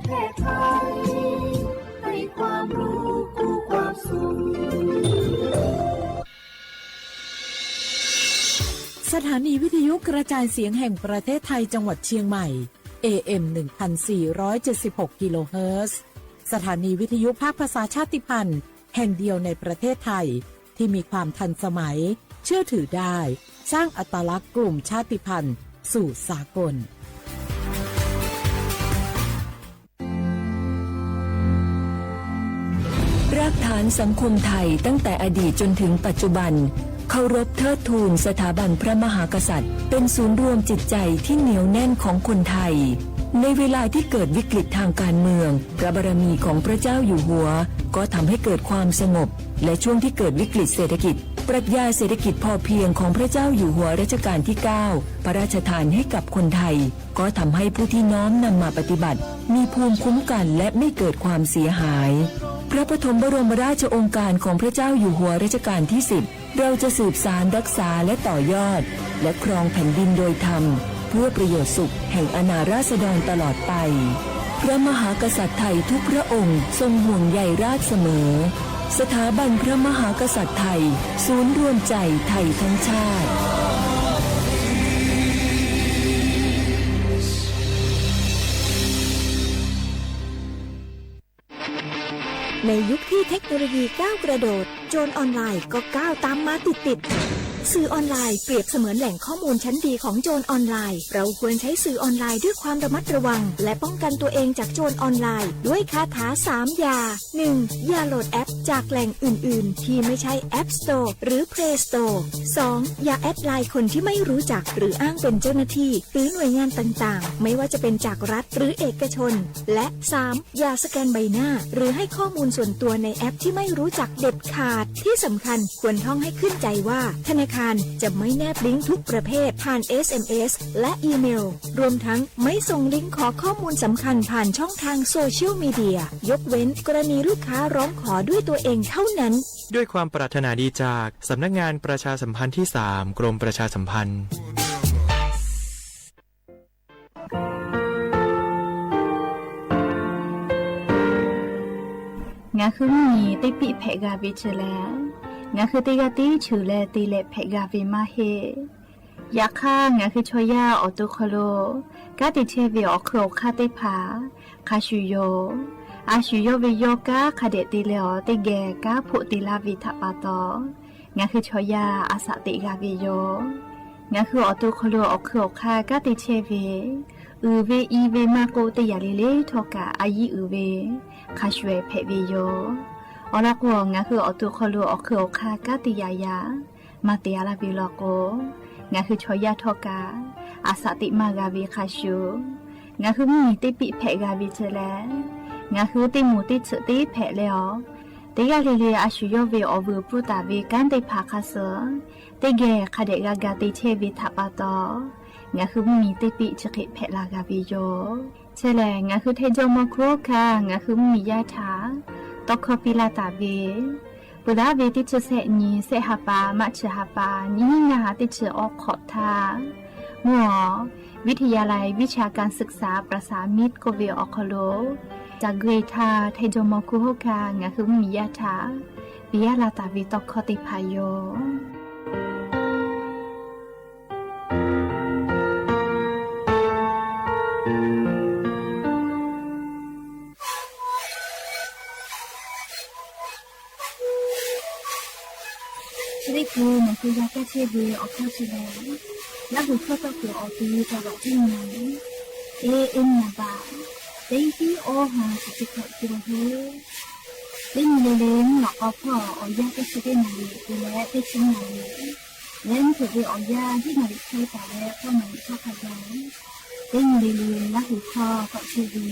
แพทย์ไทย ให้ความรู้คู่ความสุข สถานีวิทยุกระจายเสียงแห่งประเทศไทยจังหวัดเชียงใหม่ เอ เอ็ม หนึ่งพันสี่ร้อยเจ็ดสิบหก กิโลเฮิรตซ์ สถานีวิทยุภาคภาษาชาติพันธุ์แห่งเดียวในประเทศไทย ที่มีความทันสมัย เชื่อถือได้ สร้างอัตลักษณ์กลุ่มชาติพันธุ์สู่สากล รากฐานสังคมไทยตั้งแต่อดีตจนถึงปัจจุบัน เคารพเทิดทูนสถาบันพระมหากษัตริย์ เป็นศูนย์รวมจิตใจที่เหนียวแน่นของคนไทย ในเวลาที่เกิดวิกฤตทางการเมือง พระบารมีของพระเจ้าอยู่หัว ก็ทำให้เกิดความสงบ และช่วงที่เกิดวิกฤตเศรษฐกิจ ปรัชญาเศรษฐกิจพอเพียงของพระเจ้าอยู่หัวรัชกาลที่ เก้า พระราชทานให้กับคนไทย ก็ทำให้ผู้ที่น้อมนำมาปฏิบัติ มีภูมิคุ้มกันและไม่เกิดความเสียหาย พระปฐมบรมราชโองการของพระเจ้าอยู่หัวรัชกาลที่ สิบ เราจะสืบสานรักษาและต่อยอด และครองแผ่นดินโดยธรรม เพื่อประโยชน์สุขแห่งอาณาราษฎรตลอดไป พระมหากษัตริย์ไทยทุกพระองค์ทรงห่วงใยราษฎร์เสมอ สถาบันพระมหากษัตริย์ไทย ศูนย์รวมใจไทยทั้งชาติ ในยุคที่เทคโนโลยีก้าวกระโดด โจรออนไลน์ก็ก้าวตามมาติดๆ สื่อออนไลน์เปรียบเสมือนแหล่งข้อมูลชั้นดีของโจรออนไลน์ เราควรใช้สื่อออนไลน์ด้วยความระมัดระวัง และป้องกันตัวเองจากโจรออนไลน์ ด้วยคาถาสามอย่า หนึ่ง อย่าโหลดแอปจากแหล่งอื่นๆ ที่ไม่ใช่ App Store หรือ Play Store สอง อย่าแอดไลน์คนที่ไม่รู้จัก หรืออ้างเป็นเจ้าหน้าที่ หรือหน่วยงานต่างๆ ไม่ว่าจะเป็นจากรัฐหรือเอกชน และ สาม อย่าสแกนใบหน้า หรือให้ข้อมูลส่วนตัวในแอปที่ไม่รู้จักเด็ดขาด ที่สำคัญควรท่องให้ขึ้นใจว่า ธนาคารจะไม่แนบลิงก์ทุกประเภทผ่าน เอส เอ็ม เอส และอีเมล รวมทั้งไม่ส่งลิงก์ขอข้อมูลสำคัญผ่านช่องทางโซเชียลมีเดีย ยกเว้นกรณีลูกค้าร้องขอด้วยตัวเองเท่านั้น ด้วยความปรารถนาดีจากสำนักงานประชาสัมพันธ์ที่ สาม กรมประชาสัมพันธ์ Ngaˬ hui mvuhˇ miˬ teˇ piˆ hpehꞈ g'a ve chi lehˬ, ngaˬ hui teˇ g'aˇ tiˉ cheuˬ leh te leh hpehꞈ g'a ve maˇ heˆ. Yaꞈ hk'aˇ, ngaˬ hui chaw yaˇ awˬ to hk'aw lo kanˉ te chehˇ ve awˬ hk'eun awˬ hk'aˇ teˇ hpaˍ hk'a shuˍ yoˬ. A shu yawˇ ve yawˇ kanˉ hk'a dehꞈ te leh awˬ teˇ geh kanˉ hpoˆ te laˇ ve htaꞈ pa taw, ngaˬ hui chaw yaˇ a shaꞈ teꞈ g'a ve yoˬ. Ngaˬ hui awˬ to hk'aw lo awˬ hk'eun awˬ hk'aˇ kanˉ te chehˇ ve, uiˍ ve i ve maˇ k'oˆ, teˇ yanˇ le le htawˇ kaꞈ a yiˉ uiˍ ve hk'a shuˍ hpehꞈ ve yoˬ. Awˬ lawn k'o, ngaˬ hui awˬ to hk'aw lo awˬ hk'eun awˬ hk'aˇ kanˉ te yaꞈ yaꞈ maˇ te a laˇ ve law k'o, ngaˬ hui chaw yaˇ htawˇ kaꞈ a shaꞈ teꞈ maˇ g'a ve hk'a shuˍ, ngaˬ hui mvuhˇ miˬ teˇ piˆ hpehꞈ g'a ve chi lehˬ, ngaˬ hui teˇ moˍ teˇ tsuhꞈ teˇ hpehꞈ leh awˬ, teˇ g'aˇ le le a shu yawˇ ve awˬ vuiˬ pfuhˇ taˍ ve kanˉ teˇ hpaˍ hk'a suh teˇ geh hk'a dehꞈ g'a ga te chehˇ ve htaꞈ pa taw, ngaˬ hui mvuhˇ miˬ teˇ piˆ chi hk'e hpehꞈ la g'a ve yoˬ. Chi lehˬ, ngaˬ hui hteˇ jawˇ mawˇ hkuˇ oˇ hkanˇ ngaˬ hui mvuhˇ miˬ yaˇ htaꞈ tawˇ hkawˇ piˇ laˇ taˍ ve, peuˬ laˉ ve teˇ chi sehˆ nyi sehˆ ha pa maˇ chi ha pa nyiˇ hinˉ ngaˇ ha teˇ chi awˬ hk'awꞈ htaˇ, mvuhˇ awˬ วิทยาลัยวิชาการศึกษาประสานมิตร k'oˆ ve awˬ hk'aw lo, caˬ gui htaˇ hteˇ jawˇ mawˇ hkuˇ oˇ hkanˇ ngaˬ hui mvuhˇ miˬ yaˇ htaꞈ piˇ laˇ taˍ ve tawˇ hkawˇ teˇ hpaˍ yoˬ. Chi teˇ hkui ngaˬ hui g'a kaˇ chehˇ ve awˬ hkawˇ chi lehˬ, Laˇ huˍ hkawˇ tawˇ kuiˬ awˬ to ca laꞈ teˇ nyi, A M naˍ baꞈ teˇ hiˉ awˇ ha chi teˇ hkawꞈ te la ve. Teˇ nyi le le mvuhˇ lawꞈ k'aw hpawˇ awˬ yanˇ teˇ chi teˇ naˍ riˍ te leh teˇ chi naˍ riˍ, leh mvuhˇ hpeuꞈ ve awˬ yanˇ hiˉ naˍ riˍ hk'e taˍ leh k'awˇ naˍ riˍ hk'aˇ hk'a gaˬ, teˇ nyi le le Laˇ huˍ hkawˇ tawˆ chehˇ ve,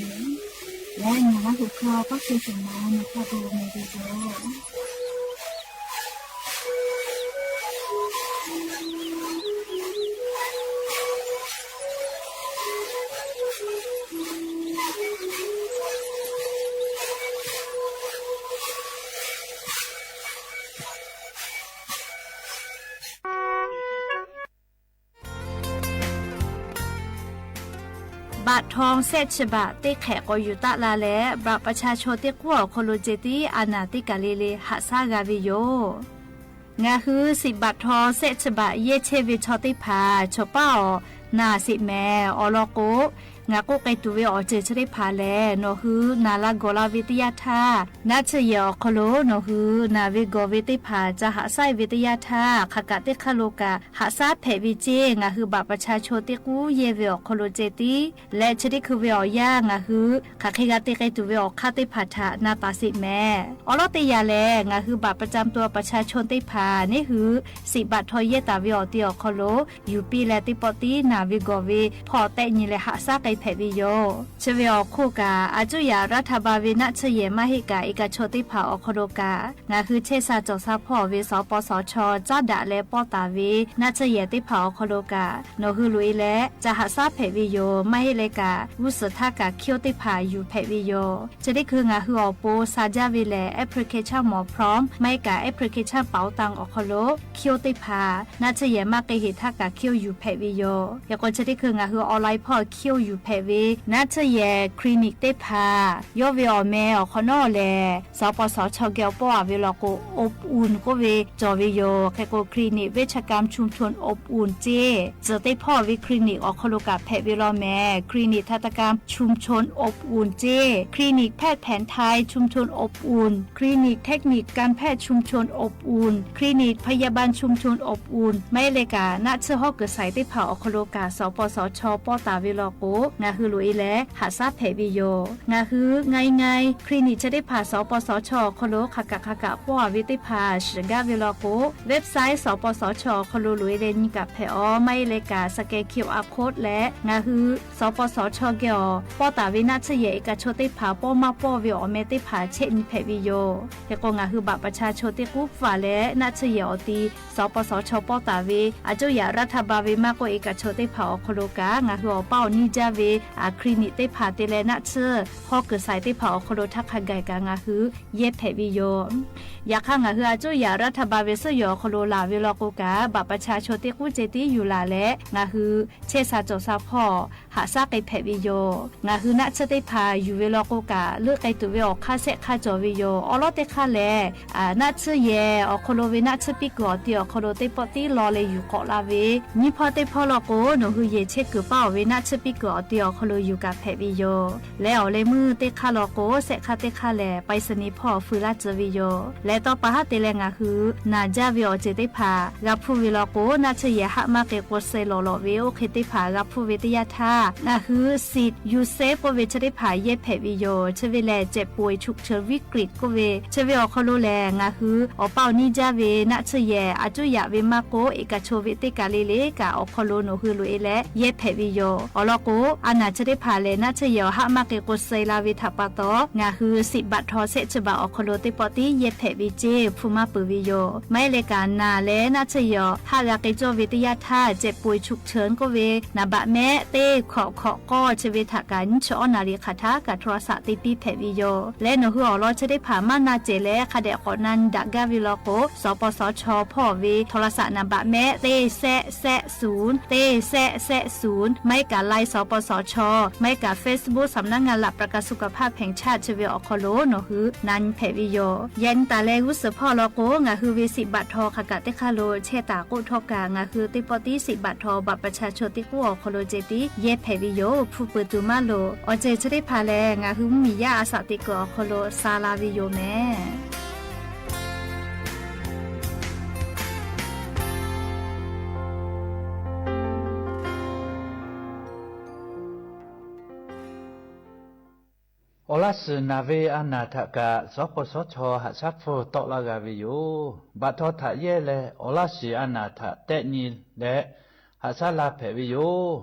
leh ngaˬ Laˇ huˍ hkawˇ tawˆ chehˇ shehˍ ma nawˬ hk'a gaˬ meh ve yoˬ. baꞈ htaw shehˆ chi baꞈ teˇ hk'ehꞈ k'awꞈ yuˬ taˆ la leh, บัตรประชาชน teˇ k'uˉ awˬ hk'aw lo ceh tiˉ a naˍ teˇ kaˬ le le haꞈ shaˉ g'a ve yoˬ. Ngaˬ hui shiˍ baꞈ htaw shehˆ chi baꞈ yehˇ chehˇ ve chaw teˇ hpaˍ chaw paˉ awˬ naˍ sheˍ mehˍ. Awˬ lawn k'o, ngaˬ k'oˆ k'ai tuˬ ve awˬ ceuˬ chi teˇ hpaˍ lehˬ, nawˬ hui naˍ la gawˬ la ve teˇ yanˇ htaˇ, naˆ tsuhˇ yehˬ awˬ hk'aw lo nawˬ hui naˍ ve gawˬ ve teˇ hpaˍ ca haꞈ shaˉ ve teˇ yanˇ htaˇ, hk'aˬ kaꞈ teˇ hk'aˇ lo kaꞈ haꞈ shaˉ hpehꞈ ve ceˇ. Ngaˬ hui บัตรประชาชน teˇ k'uˉ yehˇ ve awˬ hk'aw lo ceh tiˉ leh, chi teˇ hkui ve awˬ yanˇ ngaˬ hui hk'aˬ hk'e g'a te k'ai tuˬ ve awˬ hk'aˇ teˇ hpaˍ htaꞈ na taˍ sheˍ mehˍ. Awˬ lawn teˇ yanˇ lehˬ, ngaˬ hui บัตรประจำตัวประชาชน teˇ hpaˍ neˇ hui shiˍ baꞈ htaw yehˇ taˍ ve awˬ ti awˬ hk'aw lo yuˬ piˇ leh, teˇ pawˆ tiˉ naˍ ve gawˬ ve hpawˇ tehˆ nyi leh haꞈ shaˉ k'ai hpehꞈ ve yoˬ. Chi ve awˬ hk'oˆ kaꞈ, a cuˇ yaꞈ รัฐบาล ve naˆ tsuhˇ yehˬ maˇ heˆ kaꞈ, iˉ kaˆ chaw teˇ hpaˍ awˬ hk'aw lo kaꞈ, ngaˬ hui chehˇ sha cawˬ sha hpawˇ ve สปสช caˉ daꞈ leh pawˇ taˍ ve naˆ tsuhˇ yehˬ teˇ hpaˍ awˬ hk'aw lo kaꞈ, nawˬ hui loꞈ e leh ca haꞈ shaˉ hpehꞈ ve yoˬ. Maˇ heˆ leh kaꞈ, g'uˇ suhˍ htaˇ kaꞈ คิว teˇ hpaˍ yuˬ hpehꞈ ve yoˬ. Chi teˇ hkui ngaˬ hui awˬ pon sha jaˇ ve lehˬ, application หมอพร้อม maˇ heˆ kaꞈ application เป๋าตัง awˬ hk'aw lo คิว teˇ hpaˍ naˆ tsuhˇ yehˬ maˇ k'ai heˍ htaˇ kaꞈ คิว yuˬ hpehꞈ ve yoˬ. Hk'e k'o, chi teˇ hkui ngaˬ hui online hpawˇ คิว yuˬ hpehꞈ ve naˆ tsuhˇ yehˬ คลินิก teˇ hpaˍ yawˇ ve awˬ meh awˬ hk'awꞈ nawˉ lehˬ, สปสช geh awˬ pawˆ a ve law k'o, อบอุ่น k'oˆ ve cawˬ ve yoˬ. Hk'e k'o, คลินิก เวชกรรมชุมชนอบอุ่น ceˇ tcuhˬ teˇ hpawˇ ve คลินิก awˬ hk'aw lo kaꞈ hpehꞈ ve law mehˍ. คลินิกทันตกรรมชุมชนอบอุ่น ceˇ, คลินิกแพทย์แผนไทยชุมชนอบอุ่น คลินิกเทคนิคการแพทย์ชุมชนอบอุ่น คลินิกพยาบาลชุมชนอบอุ่น maˇ heˆ leh kaꞈ, naˆ tsuhˇ hawˉ kuiˬ shaiˍ teˇ hpaˍ awˬ hk'aw lo kaꞈ สปสช pawˇ taˍ ve law k'o, ngaˬ hui loꞈ e leh haꞈ shaˉ hpehꞈ ve yoˬ. Ngaˬ hui ง่ายๆ คลินิก chi teˇ hpaˍ สปสช awˬ hk'aw lo hk'aˬ kaꞈ hk'aˬ kaꞈ pawˇ a ve teˇ hpaˍ shiˍ gaˇ ve law k'o, website สปสช awˬ hk'aw lo loꞈ e leh nyi kaꞈ hpehꞈ aˬ. Maˇ heˆ leh kaꞈ, scan QR code leh ngaˬ hui สปสช geh awˬ pawˇ taˍ ve naˆ tsuhˇ yehˬ iˉ kaˆ chaw teˇ hpaˍ pawˇ maˇ pawˇ ve awˬ meh teˇ hpaˍ chehˇ nyi hpehꞈ ve yoˬ. Hk'e k'o, ngaˬ hui บัตรประชาชน teˇ k'uˉ hpaˍ leh naˆ tsuhˇ yehˬ awˬ ti สปสช pawˇ taˍ ve a cuˇ yaꞈ รัฐบาล ve maˇ k'oˆ, iˉ kaˆ chaw teˇ hpaˍ awˬ hk'aw lo kaꞈ ngaˬ hui awˬ paˇ awˬ niˇ jaˇ ve คลินิก teˇ hpaˍ te leh naˆ tsuhˇ hawˉ kuiˬ shaiˍ teˇ hpaˍ awˬ hk'aw lo htaˇ hk'a gaˬ kaꞈ ngaˬ hui yehˇ hpehꞈ ve yoˬ. Yaꞈ hk'aˇ, ngaˬ hui a cuˇ yaꞈ รัฐบาล ve suhˉ yehˬ awˬ hk'aw lo laˬ ve law k'o kaꞈ, บัตรประชาชน teˇ k'uˉ ceh tiˉ yuˬ laˬ leh ngaˬ hui chehˇ sha cawˬ sha hpawˇ haꞈ shaˉ k'ai hpehꞈ ve yoˬ. Ngaˬ hui naˆ tsuhˇ teˇ hpaˍ yuˬ ve law k'o kaꞈ, leuˆ k'ai tuˬ ve awˬ hk'aˇ shehˆ hk'aˇ cawˬ ve yoˬ. Awˬ lawn teˇ hk'aˇ lehˬ, naˆ tsuhˇ yehˬ awˬ hk'aw lo ve naˆ tsuhˇ piˇ kuiˬ awˬ ti awˬ hk'aw lo teˇ pawˆ tiˉ law leh yuˬ k'awꞈ la ve nyiˇ hpawˇ teˇ hpawˇ law k'o, nawˬ hui yehˬ chehˇ kuiˬ paˇ awˬ ve naˆ tsuhˇ piˇ kuiˬ awˬ ti awˬ hk'aw lo yuˬ kaꞈ hpehꞈ ve yoˬ. Leh awˬ leh meuˇ teˇ hk'aˇ law k'o, shehˆ hk'aˇ teˇ hk'aˇ lehˬ ไปรษณีย์ hpawˇ feu laˇ tcuh ve yoˬ. Leh tawˇ pa haˉ te leh ngaˬ hui naˬ jaˇ ve awˬ ceuˬ teˇ hpaˍ g'a hpuˇ ve law k'o, naˆ tsuhˇ yehˬ haˆ maˇ k'ai k'o suh lawˬ lawꞈ ve oˇ hk'e teˇ hpaˍ g'a hpuˇ ve teˇ yanˇ htaˇ, ngaˬ hui สิทธิ์ยูเซฟ k'oˆ ve chi teˇ hpaˍ yehˇ hpehꞈ ve yoˬ. Chi ve lehˬ เจ็บป่วยฉุกเฉินวิกฤต k'oˆ ve chi ve awˬ hk'aw lo lehˬ, ngaˬ hui awˬ paˇ awˬ niˇ jaˇ ve naˆ tsuhˇ yehˬ a cuˇ yaꞈ ve maˇ k'oˆ, iˉ kaˆ chaw ve teˇ kaˬ le le kaꞈ awˬ hk'aw lo nawˬ hui loꞈ e leh yehˇ hpehꞈ ve yoˬ. Awˬ lawn k'o, a naˬ chi teˇ hpaˍ lehˬ naˆ tsuhˇ yehˬ awˬ haˆ maˇ k'ai k'o suh la ve htaꞈ pa taw, ngaˬ hui สิทธิ์บัตรทอง shehˆ chi baꞈ awˬ hk'aw lo teˇ pawˆ tiˉ yehˇ hpehꞈ ve ceˇ hpu maˇ peuˬ ve yoˬ. Maˇ heˆ leh kaꞈ, naˬ leh naˆ tsuhˇ yehˬ awˬ haˆ g'a k'ai cawˇ ve teˇ yanˇ htaˇ, เจ็บป่วยฉุกเฉิน k'oˆ ve naˍ baꞈ mehˆ teˇ hkawꞈ hkawꞈ k'awˇ chi ve htaꞈ kaꞈ nyiˇ chi awˉ naˍ riˍ hk'aˬ htaˇ kaꞈ โทรศัพท์ te piˇ hpehꞈ ve yoˬ. Leh nawˬ hui awˬ lawn chi teˇ hpaˍ maˇ na cehˬ leh hk'a dehꞈ k'awꞈ na nyi daꞈ gaˇ ve law k'o, สปสช hpawˇ ve โทรศัพท์ naˍ baꞈ mehˆ teˇ shehˆ shehˆ ศูนย์ teˇ shehˆ shehˆ ศูนย์ maˇ heˆ kaꞈ ไลน์ สปสช maˇ heˆ kaꞈ เฟซบุ๊ก สำนักงานหลักประกันสุขภาพแห่งชาติ chi ve awˬ hk'aw lo nawˬ hui na nyi hpehꞈ ve yoˬ. Yaꞈ nyi taˍ leh g'uˇ suhˍ hpawˇ law k'o, ngaˬ hui ve สิทธิ์บัตรทอง hk'aˬ kaꞈ teˇ hk'aˇ lo chehˇ taˍ k'oˆ htawˇ kaꞈ, ngaˬ hui teˇ pawˆ tiˉ สิทธิ์บัตรทอง บัตรประชาชน teˇ k'uˉ awˬ hk'aw lo ceh tiˉ yehˇ hpehꞈ ve yoˬ. Hpu peuˬ tuˬ maˇ loˍ. Awˬ ceuˬ chi teˇ hpaˍ lehˬ, ngaˬ hui mvuhˇmiˬ yaˇ a shaꞈ teꞈ kuiˬ awˬ hk'aw lo sha la ve yoˬ mehˍ. Awˬ laˇ shiˍ naˬ ve a naˬ htaꞈ kaꞈ สปสช haꞈ shaˉ hpfuhˇ tawˆ laˇ g'a ve yoˬ. Baꞈ htaw htaꞈ yehˇ leh awˬ laˇ shiˍ a naˬ htaꞈ tehˆ nyi leh haꞈ shaˉ la hpehꞈ ve yoˬ.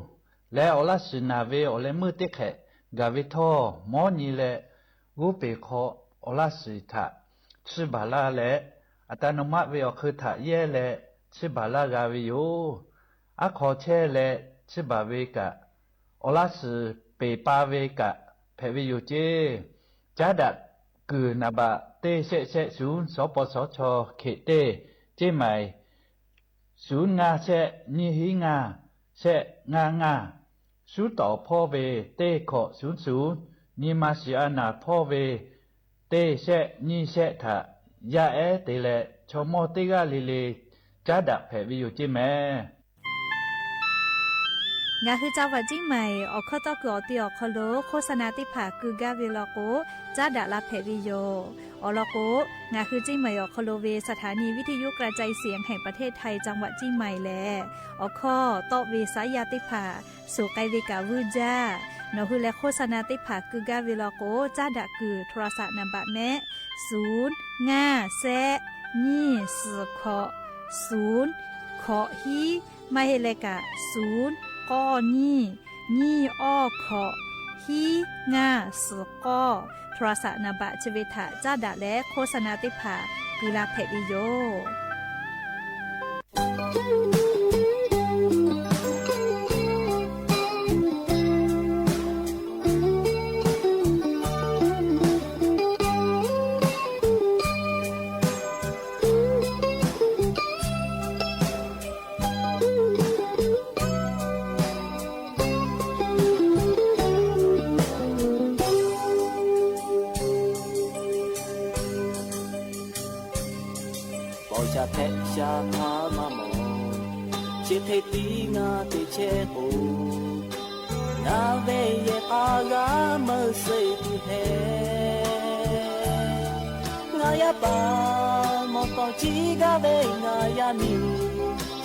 Leh awˬ laˇ shiˍ naˬ ve awˬ leh meuˇ teˇ hk'ehꞈ gaˬ ve htawˇ, mawˉ nyi leh g'oˇ peˬ hk'aw awˬ laˇ shiˍ htaꞈ chiˇ baˬ laˇ leh, อัตโนมัติ ve awˬ hk'eun htaꞈ yehˇ leh chiˇ baˬ laˇ g'a ve yoˬ. Aˉ hk'aw chehˇ leh chiˇ baˬ ve kaꞈ, awˬ laˇ shiˍ peˬ pa ve kaꞈ hpehꞈ ve yoˬ ceˇ. Caˉ daꞈ kuiˬ naˍ baꞈ teˇ shehˆ shehˆ ศูนย์ สปสช เขต teˇ, ceˇ maiˍ ศูนย์ ngaˇ shehˆ nyiˇ hiˉ ngaˇ shehˆ ngaˇ ngaˇ, shuˉ tawˍ hpawˇ ve teˇ hkawꞈ shuˉ shuˍ, nyi ma shiˍ a naˍ hpawˇ ve teˇ shehˆ nyiˇ shehˆ htaꞈ yaˇ ehˉ te leh, chaw mawˇ teˇ g'aˇ le le caˉ daꞈ hpehꞈ ve yoˬ ceˇ mehˍ. Ngaˬ hui จังหวัดเชียงใหม่ awˬ hkawˇ tawˇ kuiˬ awˬ te awˬ hk'aw lo โฆษณา teˇ hpaˍ keu gaˇ ve law k'o, caˉ daꞈ la hpehꞈ ve yoˬ. Awˬ lawn k'o, ngaˬ hui เชียงใหม่ awˬ hk'aw lo ve สถานีวิทยุกระจายเสียงแห่งประเทศไทย จังหวัดเชียงใหม่ lehˬ, awˬ hkawˇ tawˆ ve saˉ yaˇ teˇ hpaˍ suhˍ k'ai ve kaꞈ vuiˇ jaˇ. Nawˬ hui leh โฆษณา teˇ hpaˍ keu gaˇ ve law k'o, caˉ daꞈ kuiˬ โทรศัพท์ nabah mehˆ, suˍ ngaˇ shehˆ nyiˇ suhˍ hkawꞈ suˍ hkawꞈ hiˉ, maˇ heˆ leh kaꞈ suˍ k'awˇ nyiˇ nyiˇ awˇ hkawꞈ hiˉ ngaˇ suhˍ k'awˇ โทรศัพท์ nabah chi ve htaꞈ caˉ daꞈ leh โฆษณา teˇ hpaˍ keu la hpehꞈ ve yoˬ. Paw sha hpehꞈ sha hk'a maˇ mawˬ, chi hk'e tiˉ ngaˬ te chehˇ k'o, ngaˬ ve yehˬ k'a g'a meuˇ suh tuˬ hehꞈ. Ngaˬ yaˇ paˍ mawˬ tawˍ ciˉ gaˇ ve ngaˬ yaˇ miˇ,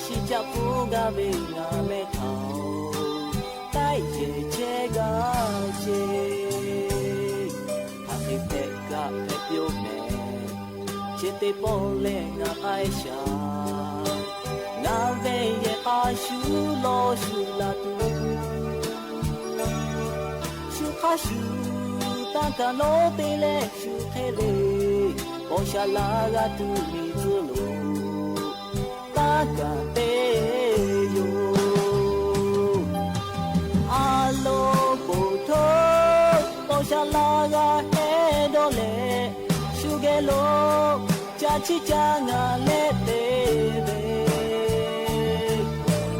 shi caˆ hpfuhˇ gaˇ ve ngaˬ mehˆ htaꞈ-oˬ, taiˉ yehˬ chehˇ gaˇ ceˇ. Hk'aˬ hk'e hpehꞈ kaꞈ hpehꞈ piˇ-oˆ mehˍ, chi teˇ pawˆ lehˬ ngaˬ k'ai shaˍ. Ngaˬ ve yehˬ k'a shuˍ lawˬ shuˍ la tuˬ, shu hk'aˇ shuˍ tanˇ kaˬ lonˉ te leh shu hk'e le, paw sha laˇ g'a tuˬ miˬ tcuhˉ lo tanˇ kaˬ te yoˬ. A loˍ poˬ htoˇ, paw sha laˇ g'a hehˉ dawˇ leh, shu geh lo ca chiˇ caˇ ngaˬ leh te ve,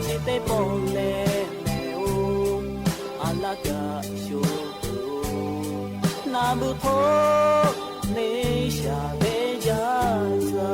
chi teˇ pawˆ lehˬ mehˍ-oˬ, a laˇ kaꞈ sho tuˬ, naˬ beuꞈ hk'oˆ neˇ shaˍ ve jaˇ tcuh-a.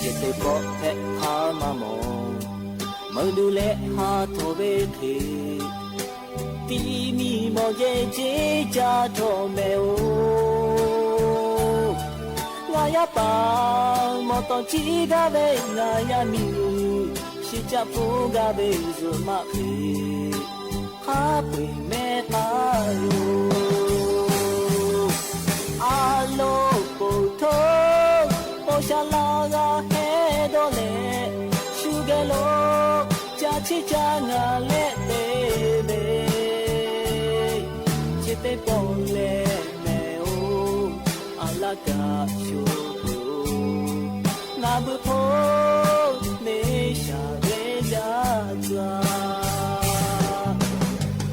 Chi teˇ pawˆ hpehꞈ hk'a maˇ mawˬ, meuꞈ duˬ leh ha htawˇ ve hk'e, tiˇ miˇ mawˬ jehˇ ceˇ caˇ htawˇ mehˍ-oˬ. Ngaˬ yaˇ paˍ mawˬ tawˍ ciˉ gaˇ ve ngaˬ yaˇ miˇ, shi caˆ hpfuhˇ gaˇ ve zuhꞈ maˆ hk'e, hk'a peu-eˬ mehˉ k'aˇ yoˬ. A loˍ poˬ htoˇ, paw sha laˇ g'a hehˉ dawˇ leh, shu geh lo ca chiˇ caˇ ngaˬ leh te ve, chi teˇ pawˆ lehˬ mehˍ-oˬ, a laˇ kaꞈ sho tuˬ, naˬ beuꞈ hk'oˆ neˇ shaˍ ve jaˇ tcuh-a.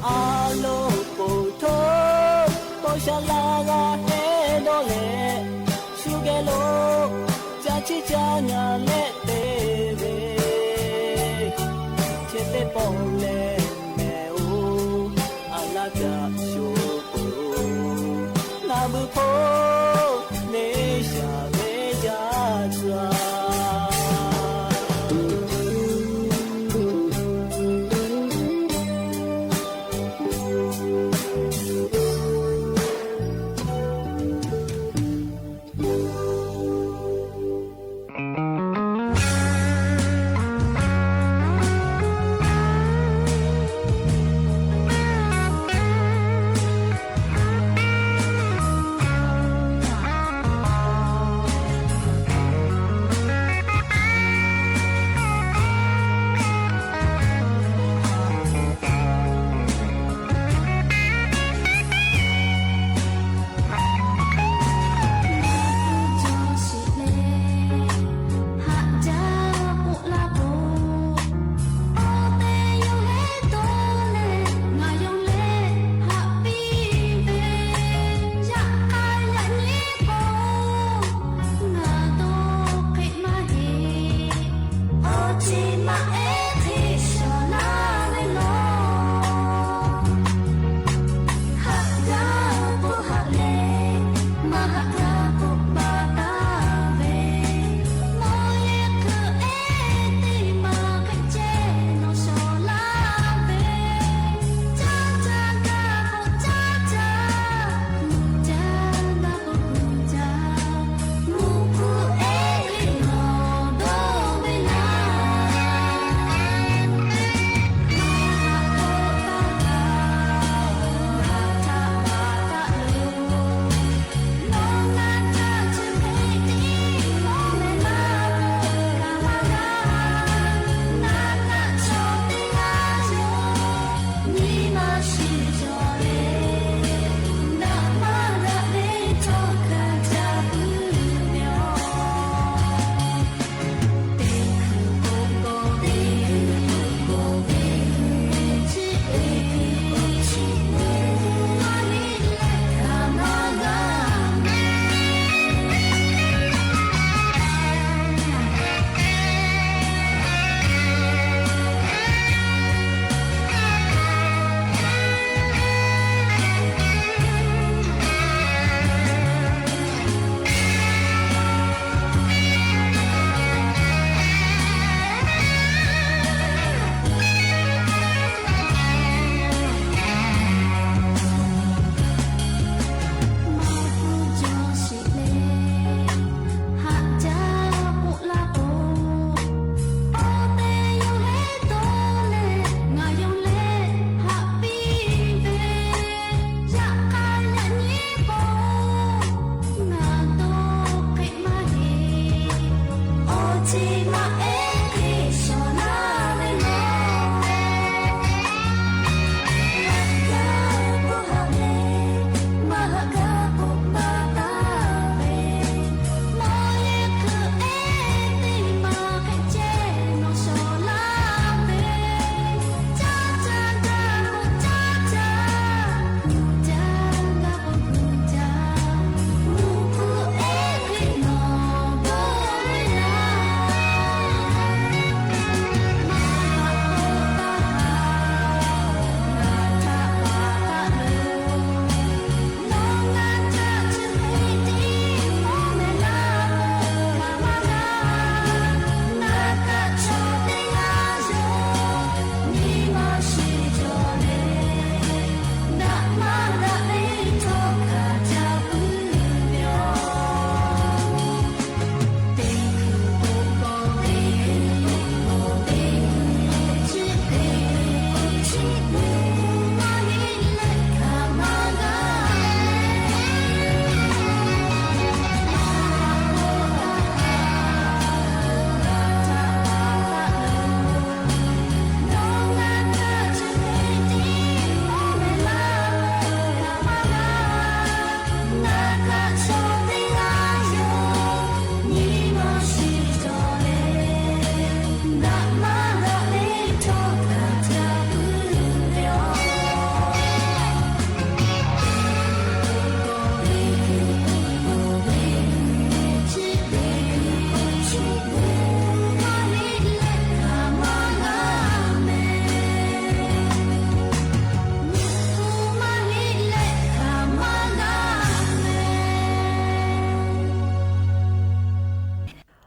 A loˍ poˬ htoˇ, paw sha laˇ g'a hehˉ dawˇ leh, shu geh lo ca chiˇ caˇ ngaˬ leh te ve, chi teˇ pawˆ lehˬ mehˍ-oˬ, a laˇ kaꞈ sho tuˬ, naˬ beuꞈ hk'oˆ neˇ shaˍ ve jaˇ tcuh-a.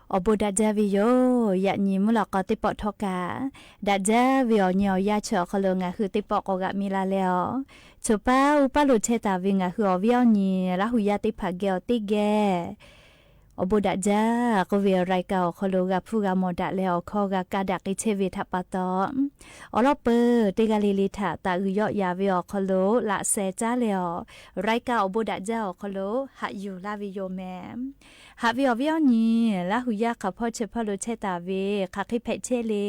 Awˬ bon daꞈ jaˇ ve yoˬ. Yaꞈ nyi mvuhˇ lawꞈ k'aw teˇ pawˆ htawˇ kaꞈ, daꞈ jaˇ ve awˬ nyi awˬ yanˇ chi awˬ hk'aw lo ngaˬ hui teˇ pawˆ k'awꞈ g'aꞈ mi la leh awˬ, choˬ paˇ uˉ paˇ lo chehˇ taˍ ve ngaˬ hui awˬ viˉ awˬ nyi Laˇ huˍ yaˇ teˇ hpaˍ geh awˬ teˇ geh awˬ bon daꞈ jaˇ k'oˆ ve รายการ awˬ hk'aw lo g'a hpuˇ g'a mawˬ daꞈ leh awˬ hkawˇ g'a kaˇ daꞈ k'ai chehˇ ve htaꞈ pa taw, awˬ lawn peuˬ teˇ g'aˇ le le htaꞈ taˍ uiˍ yawˆ yan ve awˬ hk'aw lo laꞈ sheh caˉ leh awˬ, รายการ awˬ bon daꞈ jaˇ awˬ hk'aw lo haꞈ yuˬ laˇ ve yoˬ mehˍ. Haꞈ ve awˬ viˉ awˬ nyi Laˇ huˍ yaˇ hk'aˬ hpawˇ chi hpawˇ lo chehˇ taˍ ve hk'aˬ hk'e hpehꞈ chehˇ le,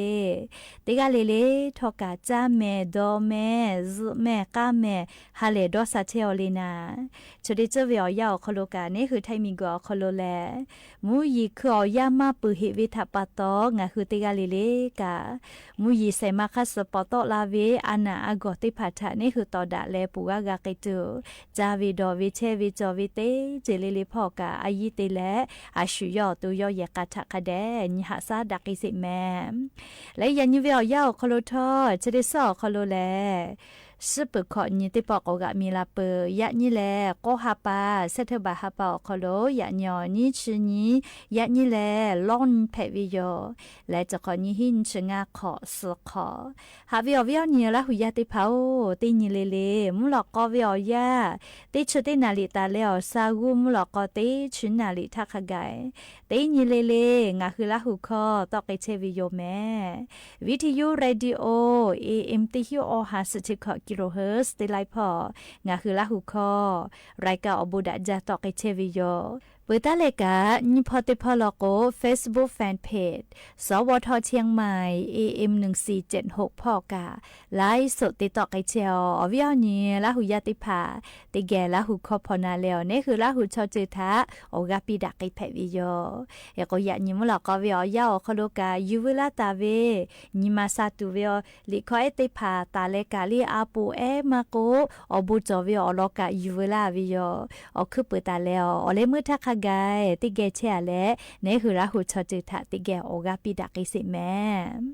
teˇ g'aˇ le le htawˇ kaꞈ caˇ mehˍ, dawˇ mehˍ, zuhꞈ mehˍ, k'aˇ mehˍ, ha lehˬ dawˇ sha chehˇ aw le naˍ, chi teˇ ceuˬ ve awˬ yanˇ awˬ hk'aw lo kaꞈ neˉ hui Htaiˇ miˬguiˬ awˬ hk'aw lo lehˬ, mvuhˇ yeˬ hkui awˬ yanˇ maˇ peuˬ heꞈ ve htaꞈ pa taw ngaˬ hui teˇ g'aˇ le le kaꞈ, mvuhˇ yeˬ shehˍ ma hk'aˇ suh pawˍ tawˆ la ve a naˍ a gawˬ teˇ hpaˍ htaꞈ neˉ hui tawˍ daꞈ leh puˬ g'aˇ g'a k'ai tuˬ, caˇ ve dawˬ ve chehˇ ve cawˬ ve teˇ ceuˬ le le hpawˇ kaꞈ a yiˇ te leh, a shu yawˇ awˬ to yawˇ yehˬ k'a htaꞈ hk'a dehꞈ nyi haꞈ shaˉ daꞈ k'ai sheˍ mehˍ. Leh yaꞈ nyi ve awˬ yanˇ awˬ hk'aw lo htawˇ chi teˇ suhˉ awˬ hk'aw lo lehˬ, shiˉ peuˬ hkawꞈ nyi teˇ pawˆ k'awꞈ g'aꞈ mi la peuˬ. Yaꞈ nyi lehˬ k'awˇ ha pa, เสาร์อาทิตย์ ha pa awˬ hk'aw lo yaꞈ nyi awˬ nyiˇ chi nyi, yaꞈ nyi lehˬ lawˇ nyi hpehꞈ ve yoˬ. Leh chi hk'awꞈ nyi hiˉ nyi chi ngaˇ hk'awꞈ suhˍ hk'awꞈ, haꞈ ve awˬ viˉ awˬ nyi Laˇ huˍ yaˇ teˇ hpaˍ-oˬ, teˇ nyi le le mvuhˇ lawꞈ k'aw ve awˬ yanˇ, teˇ chi teˇ naˍ riˍ taˍ leh awˬ sha g'uˇ mvuhˇ lawꞈ k'aw teˇ chi naˍ riˍ htaˇ hk'a gaˬ, teˇ nyi le le ngaˬ hui Laˇ huˍ hkawˇ tawˆ k'ai chehˇ ve yoˬ mehˍ. วิทยุ radio AM teˇ hinˉ awˇ ha suhˍ chi hkawꞈ กิโลเฮิรตซ์ teˇ laiˉ hpawˇ ngaˬ hui Laˇ huˍ hkawˇ รายการ awˬ bon daꞈ jaˇ tawˆ k'ai chehˇ ve yoˬ. Peuˬ taˉ leh kaꞈ nyiˇ hpawˇ teˇ hpawˇ law k'o Facebook fanpage สวท เชียงใหม่ AM หนึ่งสี่เจ็ดหก hpawˇ kaꞈ ไลฟ์สด te tawˆ k'ai chehˇ awˬ. Awˬ viˉ awˬ nyi Laˇ huˍ yaˇ teˇ hpaˍ teˇ geh Laˇ huˍ hkawˇ hpaw na leh awˬ, neˉ hui Laˇ huˍ chaw ceuˬ htaꞈ awˬ g'aˇ piˇ daꞈ k'ai hpehꞈ ve yoˬ. Hk'e k'o yaꞈ nyi mvuhˇ lawꞈ k'aw ve awˬ yanˇ awˬ hk'aw lo kaꞈ yuˬ veu laˇ taˍ ve nyi ma sha tuˬ ve awˬ liꞈ hkawˇ ehˉ teˇ hpaˍ taˍ leh kaꞈ le a poˍ ehˉ maˇ k'oˆ, awˬ bon cawˬ ve awˬ lawn kaꞈ yuˬ veu laˇ ve yoˬ. Awˬ hkuiˉ peuˬ taˍ leh awˬ, awˬ leh meuˇ htaˇ hk'a gaˬ teˇ geh chehˇ a leh, neˉ hui Laˇ huˍ chaw ceuˬ htaꞈ teˇ geh awˬ g'aˇ piˇ daꞈ k'ai sheˍ mehˍ.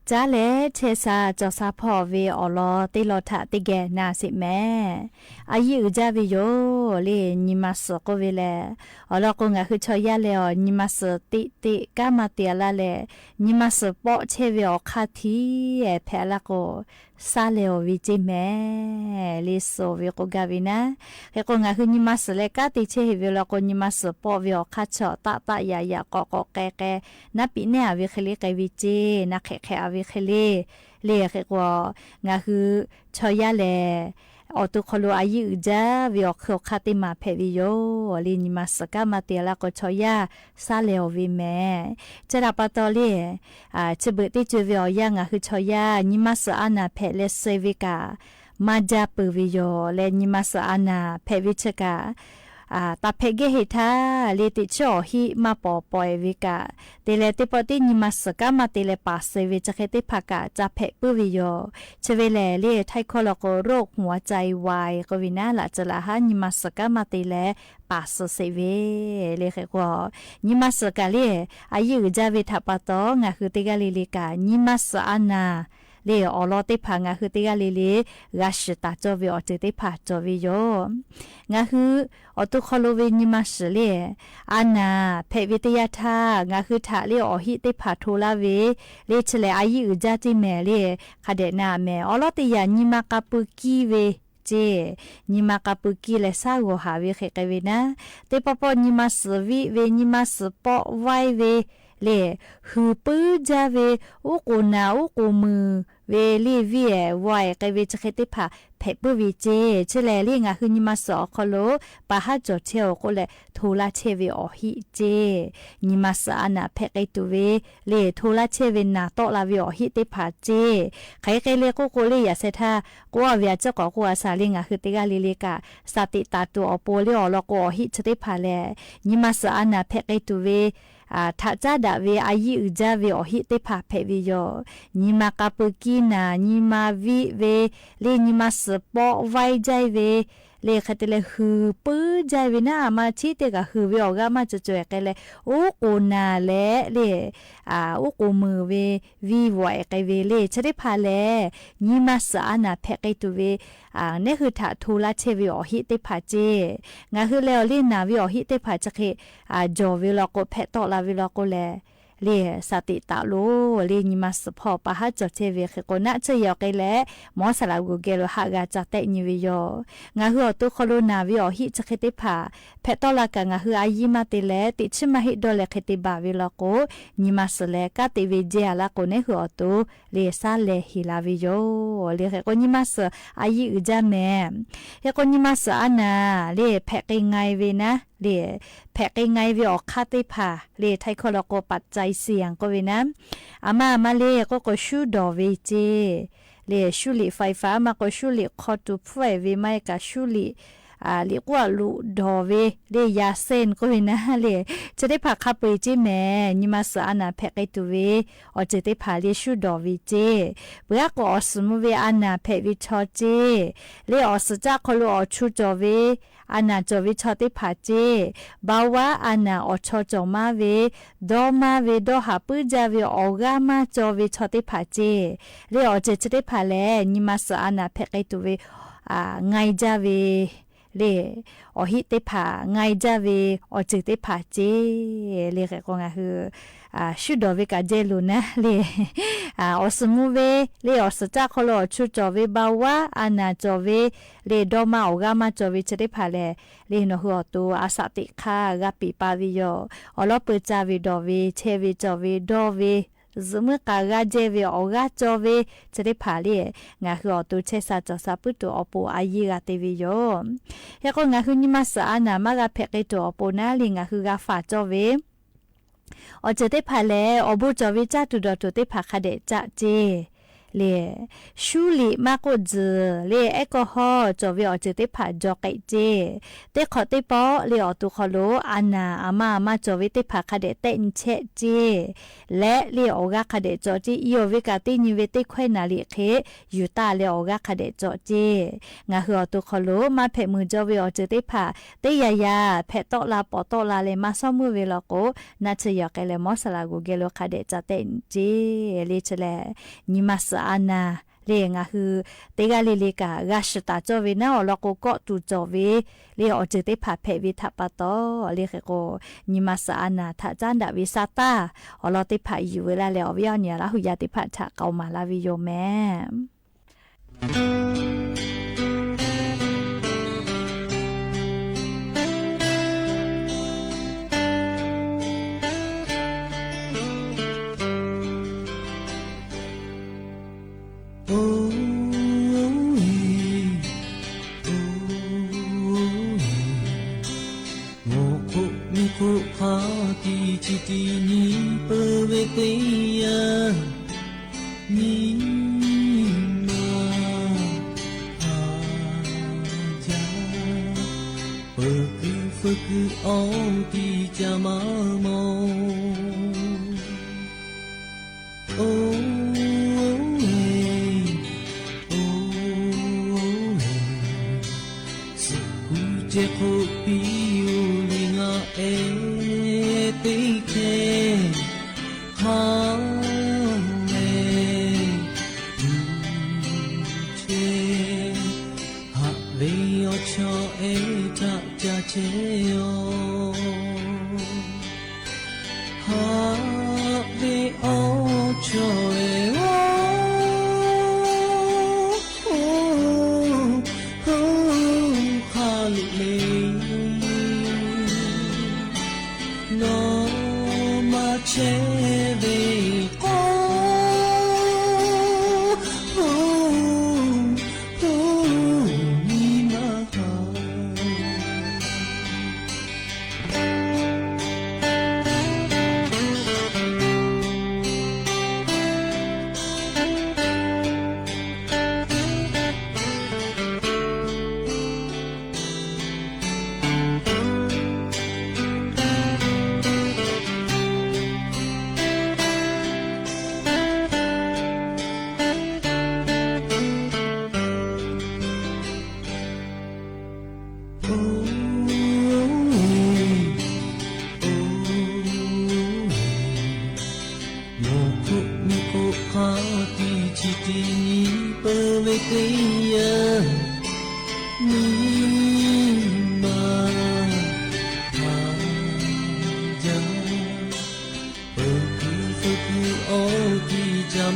Caˉ leh chehˇ sha cawˬ sha hpawˇ ve awˬ lawn teˇ lawn htaꞈ teˇ geh na sheˍ mehˍ. A yiˇ uiˍ jaˇ ve yoˬ le nyi ma suhˍ k'oˆ ve lehˬ, awˬ lawn k'o ngaˬ hui chaw yaˇ leh awˬ nyi ma suhˍ teꞈ teꞈ kanˉ maˇ te a laˇ leh, nyi ma suhˍ pawˆ chehˇ ve awˬ hk'aˇ htiˉ hpehꞈ a laˇ k'o, shaˉ leh awˬ ve ceˇ mehˍ le suhˍ ve k'oˆ gaˇ ve naˉ. Hk'e k'o ngaˬ hui nyi ma suhˍ leh kanˉ te chehˇ heˆ ve awˬ lawn k'o, nyi ma suhˍ pawˆ ve awˬ hk'aˇ chaw taˆ taˆ yaꞈ yaꞈ k'awꞈ k'awꞈ k'ai k'ai, naˉ piꞈ nehˉ a ve hk'e le k'ai ve ceˇ, naˉ hk'ehꞈ hk'ehꞈ a ve hk'e le le. Hk'e k'o ngaˬ hui chaw yaˇ lehˬ, awˬ to hk'aw lo a yiˇ uiˍ jaˇ ve awˬ hkui awˬ hk'aˇ teˇ maˬ hpehꞈ ve yoˬ le. Nyi ma suhˍ kanˉ maˇ te a laˇ k'o chaw yaˇ shaˉ leh awˬ ve mehˍ. Chi htaꞈ pa taw le, chi beuꞈ teˇ co ve awˬ yanˇ ngaˬ hui chaw yaˇ nyi ma suhˍ a naˍ hpehꞈ leh suh ve kaꞈ maˇ jaˇ peuˬ ve yoˬ leh, nyi ma suhˍ a naˍ hpehꞈ ve chi kaꞈ taˍ hpehꞈ gehˇ heˆ htaˇ le, teꞈ chiˉ awˬ hiˆ maˇ pawˍ pawˍ-e ve kaꞈ, te leh teˇ pawˆ tiˉ nyi ma suhˍ kanˉ maˇ te leh paˍ suh ve chi hk'e teˇ hpaˍ kaꞈ ca hpehꞈ puiˉ ve yoˬ. Chi ve lehˬ le, Htaiˇ hkawˇ law k'o โรคหัวใจวาย k'oˆ ve naˉ, laꞈ tcuh laꞈ haˉ nyi ma suhˍ kanˉ maˇ te leh paˍ suh sheˍ ve le. Hk'e k'o nyi ma suhˍ kaꞈ le, a yiˇ uiˍ jaˇ ve htaꞈ pa taw ngaˬ hui teˇ g'aˇ le le kaꞈ nyi ma suhˍ a naˍ le awˬ lawn teˇ hpaˍ ngaˬ hui teˇ g'aˇ le le g'a shiˍ taˍ cawˇ ve awˬ ceuˬ teˇ hpaˍ cawˬ ve yoˬ. Ngaˬ hui awˬ to hk'aw lo ve nyi ma suhˍ le, a naˍ hpehꞈ ve teˇ yanˇ htaˇ ngaˬ hui htaꞈ le awˬ hiˆ teˇ hpaˍ hto laˇ ve le, chi lehˬ a yiˇ uiˍ jaˇ ceˇ mehˍ le. Hk'a dehꞈ na mehˍ. Awˬ lawn teˇ yanˇ nyi ma k'a pui kiˇ ve ceˇ, nyi ma k'a pui kiˇ leh shaˉ g'awˬ haˍ ve hk'e k'ai ve naˉ, teˇ pawˆ pawˆ nyi ma suhˍ viˆ ve, nyi ma suhˍ pawˆ vaiˇ ve le, huiˍ puiˉ jaˇ ve, uˉ k'oˍ naˍ uˉ k'oˍ muiˬ ve le viˇ ehˍ vaiˬ k'ai ve chi hk'e teˇ hpaˍ hpehꞈ puiˉ ve ceˇ. Chi lehˬ le ngaˬ hui nyi ma suhˍ awˬ hk'aw lo pa haˉ cawˬ chehˇ-oˬ k'oˆ leh hto laˇ chehˇ ve awˬ hiˆ ceˇ, nyi ma suhˍ a naˍ hpehꞈ k'ai tuˬ ve le hto laˇ chehˇ ve naˍ tawˆ la ve awˬ hiˆ teˇ hpaˍ ceˇ. Hk'aˬ hk'e k'ai le k'oˆ k'o le, yaꞈ sheh htaˇ k'oˆ a ve a ciˉ k'awꞈ k'oˆ a shaˍ le, ngaˬ hui teˇ g'aˇ le le kaꞈ shaˍ teꞈ taˍ tuˬ awˬ pon le awˬ lawn k'o awˬ hiˆ chi teˇ hpaˍ lehˬ, nyi ma suhˍ a naˍ hpehꞈ k'ai tuˬ ve htaꞈ caˉ daꞈ ve a yiˇ uiˍ jaˇ ve awˬ hiˆ teˇ hpaˍ hpehꞈ ve yoˬ. Nyi ma k'a pui kiˇ naˍ, nyi ma viˆ ve le, nyi ma suhˍ pawˆ vaiˇ jaiˇ ve le hk'e te leh huiˍ puiˉ jaˇ ve naˉ, a ma chiˉ teˇ kaꞈ huiˍ ve awˬ g'aˇ maˇ cawˬ cawˬ-e k'ai leh, oˉ k'oˍ naˬ leh le, oˉ k'oˍ muiˬ ve, viˇ vawꞈ-e k'ai ve le chi teˇ hpaˍ lehˬ, nyi ma suhˍ a naˍ hpehꞈ k'ai tuˬ ve, neˉ hui htaꞈ hto laˇ chehˇ ve awˬ heˆ teˇ hpaˍ ceˇ. Ngaˬ hui leh awˬ liˇ naˬ ve awˬ heˆ teˇ hpaˍ chi hk'e jawˬ ve law k'o, hpehꞈ tawˆ la ve law k'o lehˬ, le saˍ teꞈ taˍ lo le nyi ma suhˍ hpawˇ pa haˉ cawˬ chehˇ ve hk'e k'o, naˆ tsuhˇ yehˬ awˬ k'ai leh mawˇ saˍ laꞈ g'uˬ geh lo haꞈ g'a ca tehˆ nyi ve yoˬ. Ngaˬ hui awˬ to hk'aw lo naˬ ve awˬ heˆ chi hk'e teˇ hpaˍ hpehꞈ tawˆ la kaꞈ, ngaˬ hui a yiˇ maˇ te leh teꞈ chiˉ maˇ heˆ dawˇ leh hk'e te baˬ ve law k'o, nyi ma suhˍ leh kanˉ te ve jehˇ a laˇ k'o, neˉ hui awˬ to le saˉ leh heˍ la ve yoˬ. Le hk'e k'o, nyi ma suhˍ a yiˇ uiˍ jaˇ mehˍ. Hk'e k'o, nyi ma suhˍ a naˍ le hpehꞈ k'ai nga-e ve naˉ le, hpehꞈ k'ai nga-e ve awˬ hk'aˇ teˇ hpaˍ le, htaiˇ hkawˇ law k'o ปัจจัยสี่ k'oˆ ve naˉ, a ma a ma le k'oˆ k'o, shuˉ dawˬ ve ceˇ. Le shuˉ liꞈ ไฟฟ้า maˇ k'o, shuˉ liꞈ hk'aw tuˬ hpfuhˇ-e ve maˇ heˆ kaꞈ, shuˉ liꞈ, liꞈ k'oˆ a loꞈ dawˬ ve le, ยาเส้น k'oˆ ve naˉ le, chi teˇ hpaˍ hk'a peu-eˬ ceˇ mehˍ. Nyi ma suhˍ a naˍ hpehꞈ k'ai tuˬ ve awˬ ceuˬ teˇ hpaˍ le shuˉ dawˬ ve ceˇ. Peuˬ aˉ k'o, awˬ suhˍ mvuh ve a naˍ hpehꞈ ve chaw ceˇ. Le awˬ suhˍ caˆ hk'aw lo awˬ chu cawˬ ve a naˍ cawˬ ve chaw teˇ hpaˍ ceˇ. เบาหวาน a naˍ awˬ chaw cawˬ maˇ ve, dawˇ maˇ ve, dawˇ haˍ puiˉ jaˇ ve, awˬ g'aˇ maˇ cawˬ ve chaw teˇ hpaˍ ceˇ. Le awˬ ceuˬ chi teˇ hpaˍ lehˬ, nyi ma suhˍ a naˍ hpehꞈ k'ai tuˬ ve nga-e jaˇ ve le, awˬ heˆ teˇ hpaˍ nga-e jaˇ ve awˬ ceuˬ teˇ hpaˍ ceˇ. Le hk'e k'o, ngaˬ hui shuˉ dawˬ ve kaꞈ jehˇ loˬ naˉ le, awˬ suhˍ mvuh ve le, awˬ suhˍ caˆ hk'aw lo awˬ chu cawˬ ve, เบาหวาน a naˍ cawˬ ve le, dawˇ maˇ awˬ g'aˇ maˇ cawˬ ve chi teˇ hpaˍ lehˬ, le nawˬ hui awˬ to a shaꞈ teꞈ hk'aˇ g'a peꞈ pa ve yoˬ. Awˬ lawˉ peu caˇ ve dawˬ ve, chehˇ ve cawˬ ve, dawˇ ve, zuhꞈ muiˉ k'a g'aˇ jehˇ ve, awˬ g'aˇ cawˬ ve chi teˇ hpaˍ le, ngaˬ hui awˬ to chehˇ sha cawˬ sha puiˉ tuˬ awˬ pon a yiˇ g'a te ve yoˬ. Hk'e k'o, ngaˬ hui nyi ma suhˍ a naˍ maˇ g'a hpehꞈ k'ai tuˬ awˬ pon naˉ le, ngaˬ hui g'a faˍ cawˇ ve awˬ ceuˬ teˇ hpaˍ lehˬ, awˬ bon cawˬ ve caˇ tuˬ dawˬ tuˬ teˇ hpaˍ hk'a dehꞈ caˆ ceˇ. Le shuˉ liꞈ maˇ k'oˆ, tzuhˬ le แอลกอฮอล์ cawˬ ve awˬ ceuˬ teˇ hpaˍ jaw k'ehꞈ ceˇ. Teˇ hk'awꞈ teˇ pawˆ le awˬ to hk'aw lo a naˍ a ma a ma cawˬ ve teˇ hpaˍ hk'a dehꞈ tehˆ nyi chehˆ ceˇ. Leh le awˬ g'aˇ hk'a dehꞈ cawˬ ceˇ. I awˬ ve kaꞈ teˇ nyi ve teˇ hkawehˇ naˍ liꞈ hk'e yuˬ taˇ leh awˬ g'aˇ hk'a dehꞈ cawˬ ceˇ. Ngaˬ hui awˬ to hk'aw lo maˇ hpehꞈ mui jaw ve awˬ ceuˬ teˇ hpaˍ teˇ yaꞈ yaꞈ hpehꞈ tawˆ la pawˍ tawˆ la leh maˇ shawˉ meuˇ ve law k'o, naˆ tsuhˇ yehˬ awˬ k'ai leh mawˇ saˍ laꞈ g'uˬ geh lo hk'a dehꞈ ca tehˆ nyi ceˇ. Le chi lehˬ, nyi ma suhˍ a naˍ le ngaˬ hui teˇ g'aˇ le le kaꞈ g'a shiˍ taˍ cawˇ ve naˉ, awˬ lawn k'o, kawˆ tuˬ cawˬ ve le awˬ ceuˬ teˇ hpaˍ hpehꞈ ve htaꞈ pa taw, le hk'e k'o, nyi ma suhˍ a naˍ htaꞈ caˉ daꞈ ve sa taˇ awˬ lawn teˇ hpaˍ yuˬ ve laˇ leh, awˬ viˉ awˬ nyi Laˇ huˍ yaˇ teˇ hpaˍ htaꞈ k'aoˍ maˍ laˇ ve yoˬ mehˍ. Oˇ, oˇ, mawˬ hk'oˆ miˬ hk'oˆ hk'a tiꞈ chi tiꞈ nyi peuˬ ve teˇ yanˇ, nyi ma a jaˇ, peuˬ kuiˬ feu kuiˬ awˬ tiꞈ ca maˇ mawˬ. Oˇ, oˇ, suhˍ kuˬ ceh hk'oˆ piˇ-oˬ le ngaˬ ehˉ teˇ hkeh, ha lehˬ tuˬ chehˇ, haꞈ ve awˬ chawˇ ehˉ htaꞈ ca chehˇ-oˬ. Haꞈ ve awˬ chawˇ ehˉ-oˬ, ha lehˬ le, nawˬ maˇ chehˇ ve k'o, nyi ma ha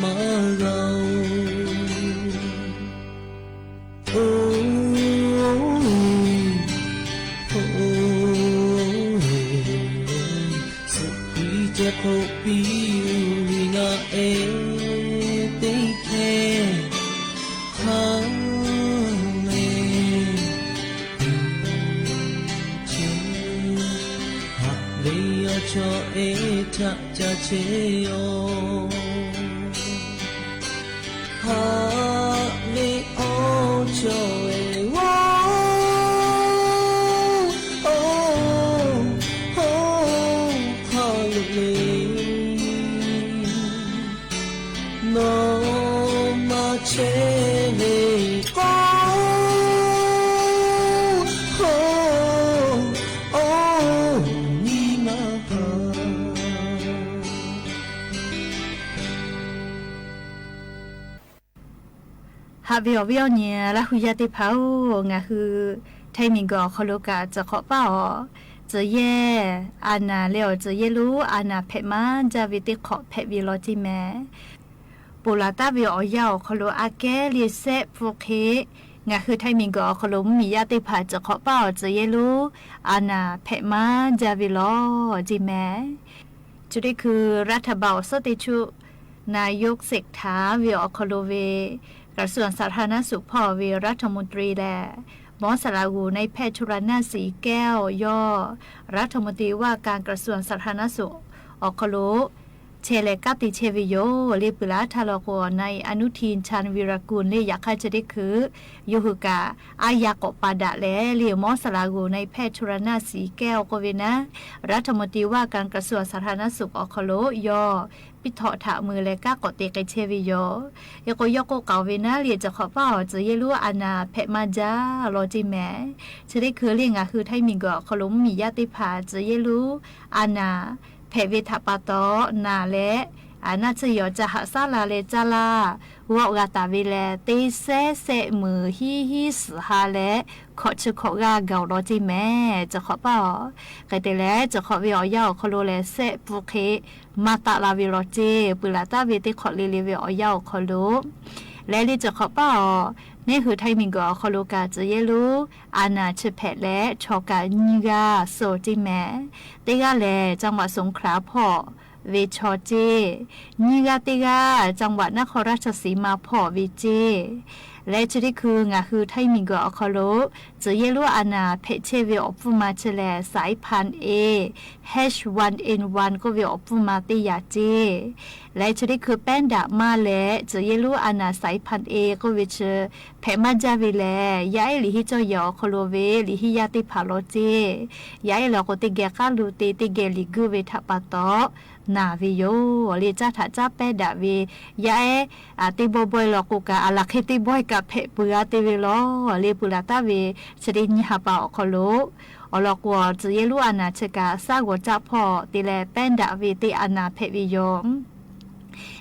maˇ g'a-oˬ. Oˇ, oˇ, suhˍ hkui ceh hk'oˆ piˇ ve ngaˬ ehˉ teˇ hkeh hk'a mehˍ, haꞈ ve awˬ chaw ehˉ htaꞈ ca chehˇ-oˆ. Haꞈ ve awˬ chaw ehˉ-oˬ, oˇ, hk'a lo le, nawˬ maˇ chehˇ ve k'o, oˇ, nyi ma ha. Haꞈ ve awˬ viˉ awˬ nyi Laˇ hu yaˇ teˇ hpaˍ-oˬ, ngaˬ hui htaiˍ miˬguiˬ awˬ hk'aw lo kaꞈ tcuh hk'awꞈ paˇ awˬ tcuh yehˇ a naˍ leh awˬ tcuh yehˇ lonˉ a naˍ hpehꞈ maˇ jaˇ ve teˇ hk'awꞈ hpehꞈ ve law ceˇ mehˍ. Ponˬ laˬ taˍ ve awˬ yanˇ awˬ hk'aw lo aꞈ kehˉ le sehˆ pfuhˇ hk'e, ngaˬ hui htaiˍ miˬguiˬ awˬ hk'aw lo mvuhˇmiˬ yaˇ teˇ hpaˍ tcuh hk'awꞈ paˇ awˬ tcuh yehˇ lonˉ a naˍ hpehꞈ maˇ jaˇ ve law ceˇ mehˍ. Chi teˇ hkui รัฐบาล awˬ suhˉ teˇ chuˆ นายกเศรษฐา ve awˬ hk'aw lo ve กระทรวงสาธารณสุข hpawˇ ve รัฐมนตรี lehˬ, mawˇ saˍ laꞈ g'uˬ na-e hpehˇ ชลนาน ศรีแก้ว yawˇ รัฐมนตรีว่าการกระทรวงสาธารณสุข awˬ hk'aw lo chehˇ leh kanˉ te chehˇ ve yoˬ. Le peuˬ laˇ htaˇ law k'o, na-e อนุทิน ชาญวีรกูล le yaꞈ hk'aˇ chi teˇ hkui yawˇ hui kaꞈ aˉ yaˇ k'awꞈ pa daꞈ leh, le mawˇ saˍ laꞈ g'uˬ na-e hpehˇ ชลนาน ศรีแก้ว k'oˆ ve naˉ, รัฐมนตรีว่าการกระทรวงสาธารณสุข awˬ hk'aw lo yawˇ piˇ htawꞈ htaꞈ mui leh kanˉ k'awꞈ te k'ai chehˇ ve yoˬ. Hk'e k'o, yawˇ k'oˆ k'aoˍ ve naˉ, le tcuh hk'awꞈ paˇ awˬ tcuh yehˇ lonˉ a naˍ hpehꞈ maˇ jaˇ law ceˇ mehˍ. Chi teˇ hkui le ngaˬ hui htaiˍ miˬguiˬ awˬ hk'aw lo mvuhˇmiˬ yaˇ teˇ hpaˍ tcuh yehˇ lonˉ a naˍ hpehꞈ ve htaꞈ pa taw naˍ leh, a naˆ tsuhˇ yawˬ ca haꞈ shaˉ la leh caˇ laˇ g'awˆ g'a taˍ ve leh, teˇ sehˉ sehˆ meuˍ hiˉ hiˉ suhˍ ha leh hkawꞈ chi hkawꞈ g'aˇ gaˬ-oˬ law ceˇ mehˍ. Tcuh hk'awꞈ paˇ awˬ hk'e te leh, tcuh hk'awꞈ ve awˬ yanˇ awˬ hk'aw lo lehˬ, sehˆ pfuhˇ hk'e maˇ taˆ la ve law ceˇ. Peuˬ laˬ taˍ ve teˇ hk'awꞈ le le ve awˬ yanˇ awˬ hk'aw lo lehˬ, le tcuh hk'awꞈ paˇ awˬ, neˇ hui htaiˍ miˬguiˬ awˬ hk'aw lo kaꞈ tcuh yehˇ lonˉ a naˍ chi hpehꞈ leh, chaw kaꞈ nyiˇ g'aˇ suh ceˇ mehˍ. Teˇ g'aˇ lehˬ, จังหวัดสงขลา hpawˇ ve chaw ceˇ, nyiˇ g'aˇ teˇ g'aˇ จังหวัดนครราชสีมา hpawˇ ve ceˇ. Leh chi teˇ hkui ngaˬ hui htaiˍ miˬguiˬ awˬ hk'aw lo tcuh yehˇ lonˉ a naˍ hpehꞈ chehˇ ve awˬ pfuhˇ ma chi lehˬ, สายพันธุ์ A, H one N one k'oˆ ve awˬ pfuhˇ ma teˇ yaꞈ ceˇ. Leh chi teˇ hkui pehˉ daꞈ maˇ leh, tcuh yehˇ lonˉ a naˍ สายพันธุ์ A k'oˆ ve chi hpehꞈ maˇ jaˇ ve lehˬ, yaˇ ehˉ liꞈ hiˉ cawˇ yehˬ awˬ hk'aw lo ve liꞈ hiˉ yaˇ teˇ hpaˍ law ceˇ. Yaˇ ehˉ law k'o, teˇ geh k'aˉ lu te, teˇ geh liꞈ guˇ ve htaꞈ pa taw naˍ ve yoˬ. Le caˇ htaꞈ caˉ pehˉ daꞈ ve yaˇ ehˉ teˇ bawˇ bawehˇ law k'o kaꞈ, a laˬ hk'e teˇ bawehˇ kaꞈ hpehꞈ peuˬ g'a te ve law. Le peuˬ laˬ taˍ ve chi teˇ nyi ha pa awˬ hk'aw lo awˬ lawn k'o, tcuh yehˇ lonˉ a naˍ chi kaꞈ shaˉ g'awˬ caˆ hpawˇ te leh pehˉ daꞈ ve teˇ a naˍ hpehꞈ ve yoˬ.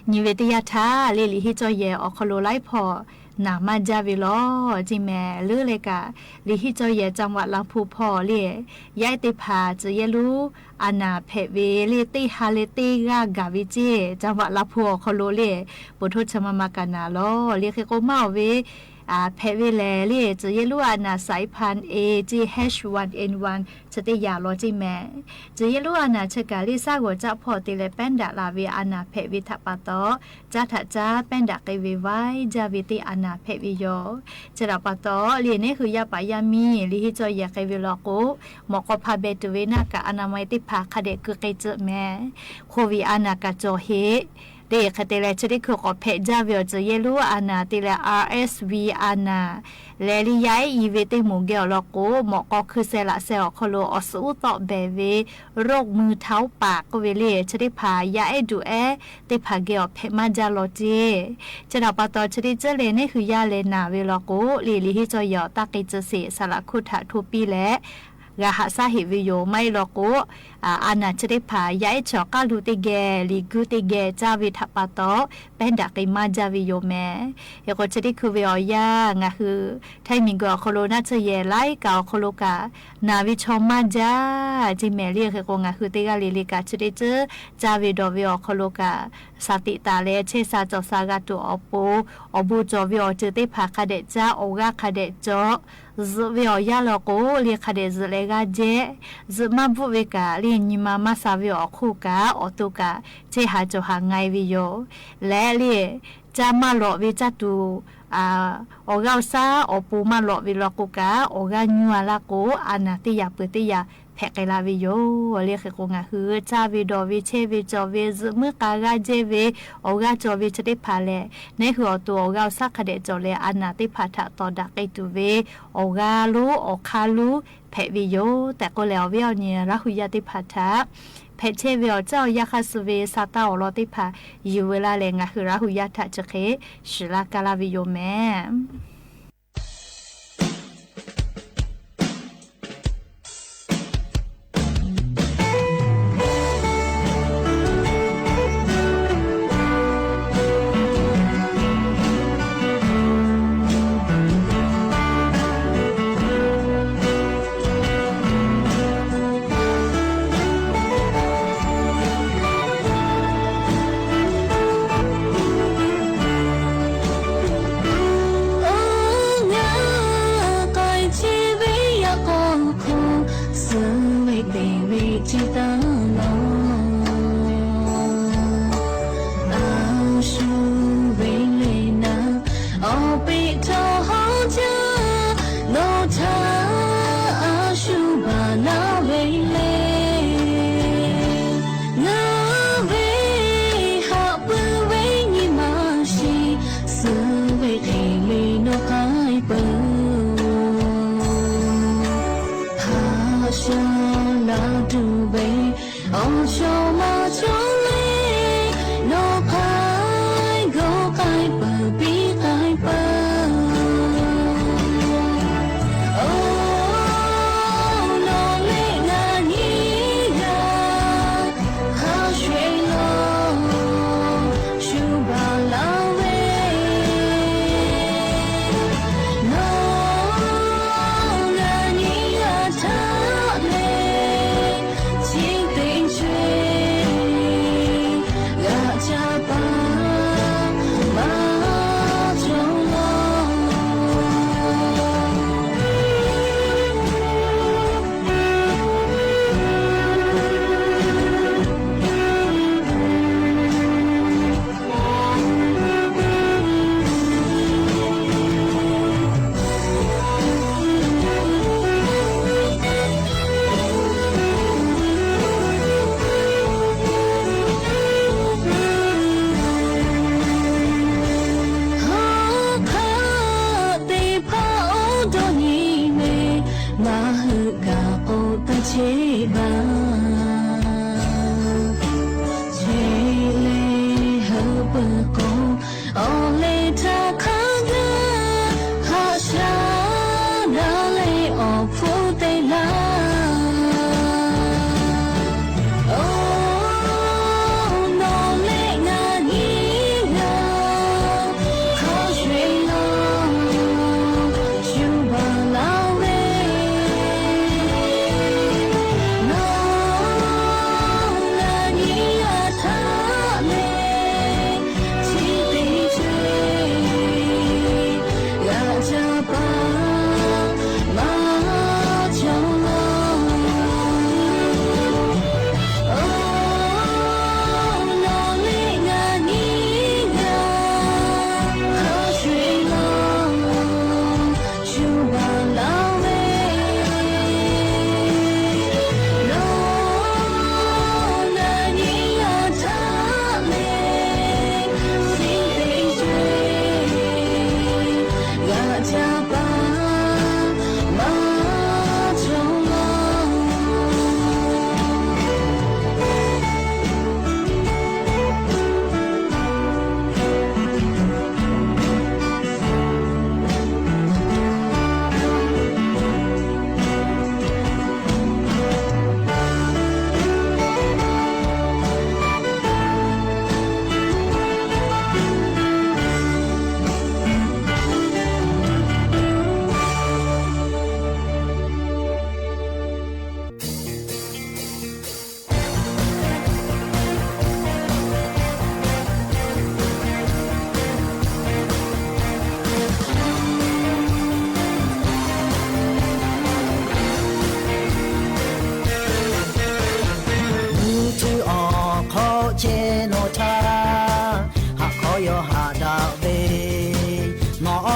Nyi ve teˇ yanˇ htaˇ le liꞈ hiˉ cawˇ yehˬ awˬ hk'aw lo laiˉ hpawˇ naˍ maˇ jaˇ ve law ceˇ mehˍ. Leuˉ leh kaꞈ, liꞈ hiˉ cawˇ yehˬ จังหวัดลำพูน hpawˇ le yaˇ ehˉ teˇ hpaˍ tcuh yehˇ lonˉ a naˍ hpehꞈ ve le teˇ ha leh teˇ g'aˇ gaˬ ve ceˇ. จังหวัดลำพูน awˬ hk'aw lo le, poˬ htoˇ chi ma ma kaꞈ naˍ law. Le hk'e k'o maˇ awˬ ve hpehꞈ ve lehˬ le, tcuh yehˇ lonˉ a naˍ สายพันธุ์ A ceˇ, H one N one chi teˇ yaꞈ law ceˇ mehˍ. Tcuh yehˇ lonˉ a naˍ chi kaꞈ le shaˉ g'awˬ caˆ hpawˇ te leh pehˉ daꞈ la ve a naˍ hpehꞈ ve htaꞈ pa taw, caˇ htaꞈ caˉ pehˉ daꞈ k'ai ve vaiˇ jaˇ ve teˇ a naˍ hpehꞈ ve yoˬ. Chi htaꞈ pa taw le, neˇ hui yaˇ paˍ yaˇ miˇ liꞈ hiˉ cawˇ yehˬ k'ai ve law k'o, mawꞈ k'aw hpa beh tuˬ ve naˆ kaꞈ a na ma-e teˇ hpaˍ hk'a dehꞈ keu k'ai tcuh mehˍ. Hk'oˆ ve a naˍ kaꞈ cawˬ heˆ. Teˇ hk'e te leh chi teˇ hkui k'awꞈ hpehꞈ jaˇ ve awˬ tcuh yehˇ lonˉ a naˍ te leh R S V a naˍ leh le yaˇ ehˉ i ve teˇ moˍ geh awˬ lawn k'o, mawꞈ k'aw hkui seh laꞈ seh awˬ hk'aw lo awˬ suhˍ uˉ tawˆ behˬ ve โรคมือเท้าปาก k'oˆ ve le, chi teˇ hpaˍ yaˇ ehˉ duˬ ehˉ teˇ hpaˍ geh awˬ hpehꞈ maˇ jaˇ law ceˇ. Chi htaꞈ pa taw chi teˇ ceuˬ leh neˇ hui yaˇ leh naˍ ve law k'o le, liꞈ hiˉ cawˇ yehˬ awˬ taˇ k'ai tcuh sheˍ saˍ laꞈ hkuˇ htaꞈ hto piˇ leh g'a haꞈ shaˉ heꞈ ve yoˬ. Maˇ heˆ law k'o, a naˬ chi teˇ hpaˍ yaˇ ehˉ chaw k'aˉ lu teˇ geh, liꞈ guˇ teˇ geh caˇ ve htaꞈ pa taw, pehˉ daꞈ k'ai maˇ jaˇ ve yoˬ mehˍ. Hk'e k'o, chi teˇ hkui ve awˬ yanˇ ngaˬ hui htaiˇ miˬguiˬ awˬ hk'aw lo naˆ tsuhˇ yehˬ laiˉ kaꞈ awˬ hk'aw lo kaꞈ naˬ ve chaw maˇ jaˇ ceˇ mehˍ le. Hk'e k'o, ngaˬ hui teˇ g'aˇ le le kaꞈ chi teˇ ceuˬ caˇ ve dawˬ ve awˬ hk'aw lo kaꞈ, shaˍ tiꞈ taˍ leh chehˇ sha cawˬ sha g'a tuˬ awˬ pon, awˬ bon cawˬ ve awˬ ceuˬ teˇ hpaˍ hk'a dehꞈ caˇ, awˬ g'aˇ hk'a dehꞈ cawˬ. Zuhꞈ ve awˬ yanˇ law k'o, le hk'a dehꞈ zuhꞈ leh g'aˇ jehˇ. Zuhꞈ maˇ bvuhˆ ve kaꞈ le, nyi ma maˇ sha ve awˬ hk'oˆ kaꞈ, awˬ to kaꞈ chehˇ haˍ cawˬ haˍ nga e ve yoˬ. Leh le, caˇ maˇ lawꞈ ve caˇ tuˬ, awˬ g'aˇ awˬ shaˉ awˬ pon maˇ lawꞈ ve law k'o kaꞈ, awˬ g'aˇ nyuˇ a laˇ k'o, a naˬ teˇ yaꞈ peuˬ teˇ yaꞈ hpehꞈ k'ai la ve yoˬ le. Hk'e k'o, ngaˬ hui caˇ ve dawˬ ve chehˇ ve cawˬ ve zuhꞈ muiˉ k'a g'aˇ jehˇ ve awˬ g'aˇ cawˬ ve chi teˇ hpaˍ lehˬ, neˉ hui awˬ to awˬ g'aˇ awˬ shaˉ hk'a dehꞈ cawˬ leh, a naˬ teˇ hpaˍ htaꞈ tawˍ daꞈ k'ai tuˬ ve awˬ g'aˇ lonˉ awˬ hk'aˇ lonˉ hpehꞈ ve yoˬ tehꞈ k'oˆ leh, awˬ viˉ awˬ nyi Laˇ hu yaˇ teˇ hpaˍ htaꞈ hpehꞈ chehˇ ve awˬ caˇ awˬ yanˇ hk'a suh ve sa taˇ awˬ lawn teˇ hpaˍ yuˬ veu laˇ leh, ngaˬ hui Laˇ hu yaˇ htaꞈ chi hk'e shiˍ laˇ kaˇ laˇ ve yoˬ mehˍ. Awˬ ngaˬ k'ai chehˇ ve yaꞈ k'aw hk'aw, suh ve teˇ ve chi taˇ lawˬ. A shu ve le naˍ, awˬ peꞈ htawˇ hawˉ jaˇ, nawˬ htaꞈ a shu baˬ laˇ ve le. Ngaˬ ve haꞈ pui ve nyi ma shiˍ, suh ve hk'e le nawˬ k'ai peuˬ. Haꞈ sha la tuˬ ve awˬ shawˍ maˇ cawˬ le, nawˬ k'ai g'awˇ k'ai peuˬ piˇ k'ai peuˬ. Awˬ, nawˬ leh ngaˬ nyiˇ g'aˇ hk'a shuˍ e lawˬ, shu baˬ laˇ ve. Nawˬ ngaˬ nyiˇ g'aˇ htaꞈ leh chi teˇ chehˇ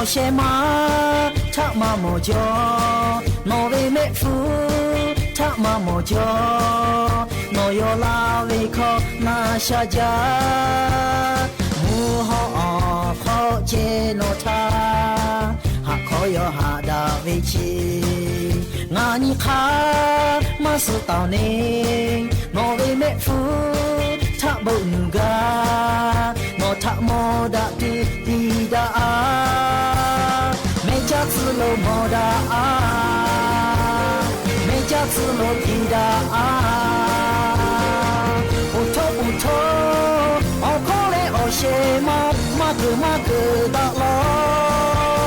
Sheh maˇ htaˆ maˇ mawˬ jaw, nawˬ ve mehˆ hpfuhˇ htaˆ maˇ mawˬ jaw, nawˬ yaw la ve hkawˇ na sha jaˇ. Mvuhˇ hawˉ awˬ hk'aw ceh nawˬ htaꞈ haꞈ hk'aw yaw haꞈ daꞈ ve chi, ngaˬ nyi hk'aˇ maˇ suh taˍ neˇ, nawˬ ve mehˆ hpfuhˇ htaꞈ beuꞈ nuˬ gaˇ, nawˬ htaꞈ mawˬ daꞈ tuˬ tiˍ daꞈ a. Mehˆ caˇ tcuh lo mawˬ daꞈ a, mehˆ caˇ tcuh lo tiˍ daꞈ a. Oˇ htoˆ oˇ htoˆ, awˬ hkawˇ leh awˬ shehˍ ma, maˇ keunˍ maˇ keunˍ daꞈ law.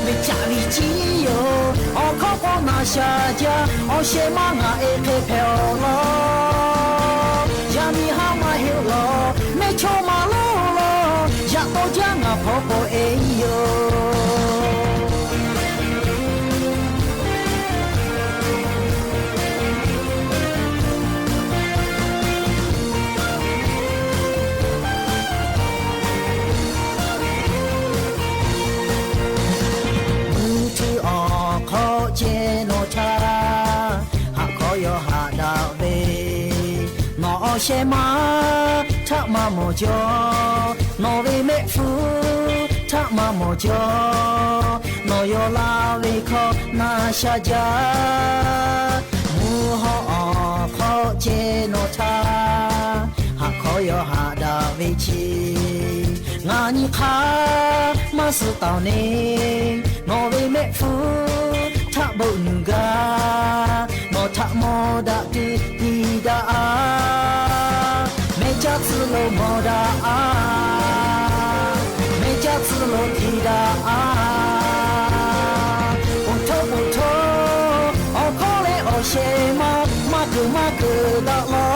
Liꞈ caꞈ liꞈ ciˉ yoˬ, awˬ hkawˇ k'awꞈ na sha jaˇ, awˬ shehˍ ma ngaˬ e hk'e hpehꞈ awˬ lawn. Yaˇ miˇ haˉ maˇ heˆ law, mehˇ chawˇ ma lonˉ law, yaꞈ taw jaˇ ngaˬ hpawˇ k'awꞈ e yoˬ. Mvuhˇ chi awˬ hk'aw ceh nawˬ htaꞈ haꞈ hk'aw yaw haꞈ daꞈ ve, nawˬ awˬ shehˍ ma htaꞈ maˇ mawˬ jaw, nawˬ ve mehˆ hpfuhˇ htaꞈ maˇ mawˬ jaw, nawˬ yaw la ve hkawˇ na sha jaˇ. Mvuhˇ hawˉ awˬ hk'aw ceh nawˬ htaꞈ haꞈ hk'aw yaw haꞈ daꞈ ve chi, ngaˬ nyi hk'aˇ maˇ suh taˍ neˇ, nawˬ ve mehˆ hpfuhˇ htaꞈ beuꞈ nuˬ gaˇ, nawˬ htaꞈ mawˬ daꞈ tuˬ tiˍ daꞈ a. Mehˆ caˇ tcuh lo mawˬ daꞈ a, mehˆ caˇ tcuh lo tiˍ daꞈ a. Oˇ htoˆ oˇ htoˆ, awˬ hkawˇ leh awˬ shehˍ ma, maˇ keunˍ maˇ keunˍ daꞈ law.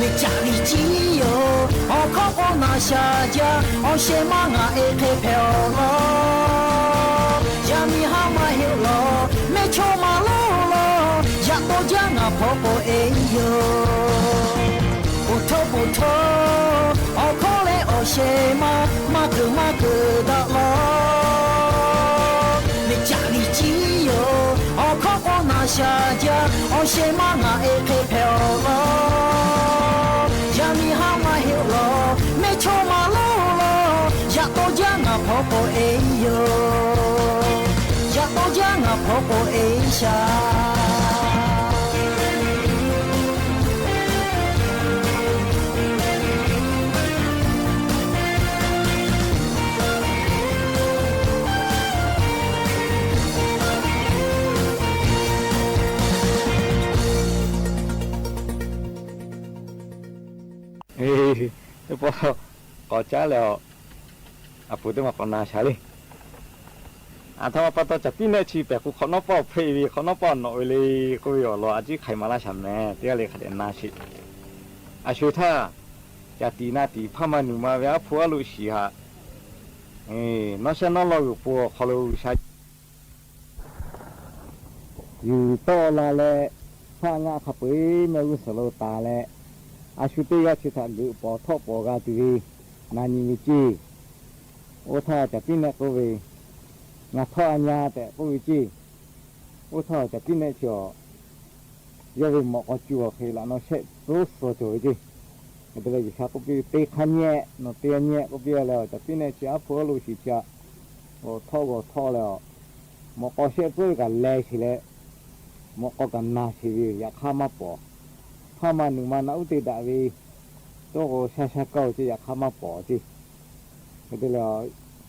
Liꞈ caꞈ liꞈ ciˉ yoˬ, awˬ hkawˇ k'awꞈ na sha jaˇ, awˬ shehˍ ma ngaˬ e hk'e hpehꞈ awˬ lawn. Yaˇ miˇ haˉ maˇ heˆ law, mehˇ chawˇ ma lonˉ law, yaꞈ taw jaˇ ngaˬ hpawˇ k'awꞈ e yoˬ. Oˇ htoˆ oˇ htoˆ, awˬ hkawˇ leh awˬ shehˍ ma, maˇ keunˍ maˇ keunˍ daꞈ law. Liꞈ caꞈ liꞈ ciˉ yoˬ, awˬ hkawˇ k'awꞈ na sha jaˇ, awˬ shehˍ ma ngaˬ e hk'e hpehꞈ awˬ lawn. Yaˇ miˇ haˉ maˇ heˆ law, mehˇ chawˇ ma lonˉ law, yaꞈ taw jaˇ ngaˬ hpawˇ k'awꞈ e yoˬ. Yaꞈ taw jaˇ ngaˬ hpawˇ k'awꞈ e shaˍ. Teˇ pawˆ k'awꞈ caˉ leh, a puˍ teˇ maˬ k'awꞈ na shaˍ le. Aˬ htoꞈ ma pa taw caˬ piˉ nehˆ chi pehˬ k'o hk'awꞈ nawˉ pawˆ awˬ hpeˆ ve, hk'awꞈ nawˉ pawˆ awˬ nawꞈ ve le k'oˆ ve awˬ lawn a ciˉ hk'aiˬ maˍ laˇ shaˍ mehˍ. Teˇ g'aˇ le hk'a dehꞈ na sheˍ. A sho htaˇ, caˬ tiꞈ na tiꞈ hpaˇ ma nuˬ ma ve aˉ hpu aˉ loꞈ shiˍ haꞈ, nawˉ shaˉ nawˉ lawˇ g'uiˬ po awˬ hk'aw lo G'uiˬsha yuˬ tawˆ la leh, hpaˆ ngaˆ hk'a peu-eˬ mehˆ g'uˇ suhˍ lo taˍ leh, a shu teˇ g'aˇ chi htaꞈ geuꞈ pawˍ htawˆ pawˍ g'a tuˬ ve na nyi ve ceˇ. Oˇ htaˇ caˬ piˉ nehˆ k'oˆ ve, Ngaˬ htawˇ a nya tehꞈ k'oˆ ve ceˇ. Oˇ htaˇ caˬ piˉ nehˆ chi awˬ yawˇ ve mawꞈ k'aw cuˇ awˬ hk'e laꞈ naw shehˆ tcuhˉ suh cawˬ ve ceˇ. Hk'e te leh G'uiˬsha k'oˆ piˇ ve, Teˇ hk'aˇ nyehˆ, nawˬ teˇ g'aˇ nyehˆ k'oˆ piˇ leh, caˬ piˉ nehˆ chi aˉ hpu aˉ loꞈ shiˍ chi aꞈ, g'awˬ htawˆ g'awˬ htawˆ leh, mawꞈ k'aw shehˆ tcuhˉ ve kaꞈ leh sheˍ leh, mawꞈ k'aw kaꞈ na sheˍ ve yoˬ. Yaꞈ hk'aˇ maˇ pawˍ. Hpaˇ ma nuˬ ma na uˉ te daꞈ ve, tawˇ k'o sha sha kaˇ-oˬ ceˇ, yaꞈ hk'aˇ maˇ pawˍ ceˇ. Hk'e te leh,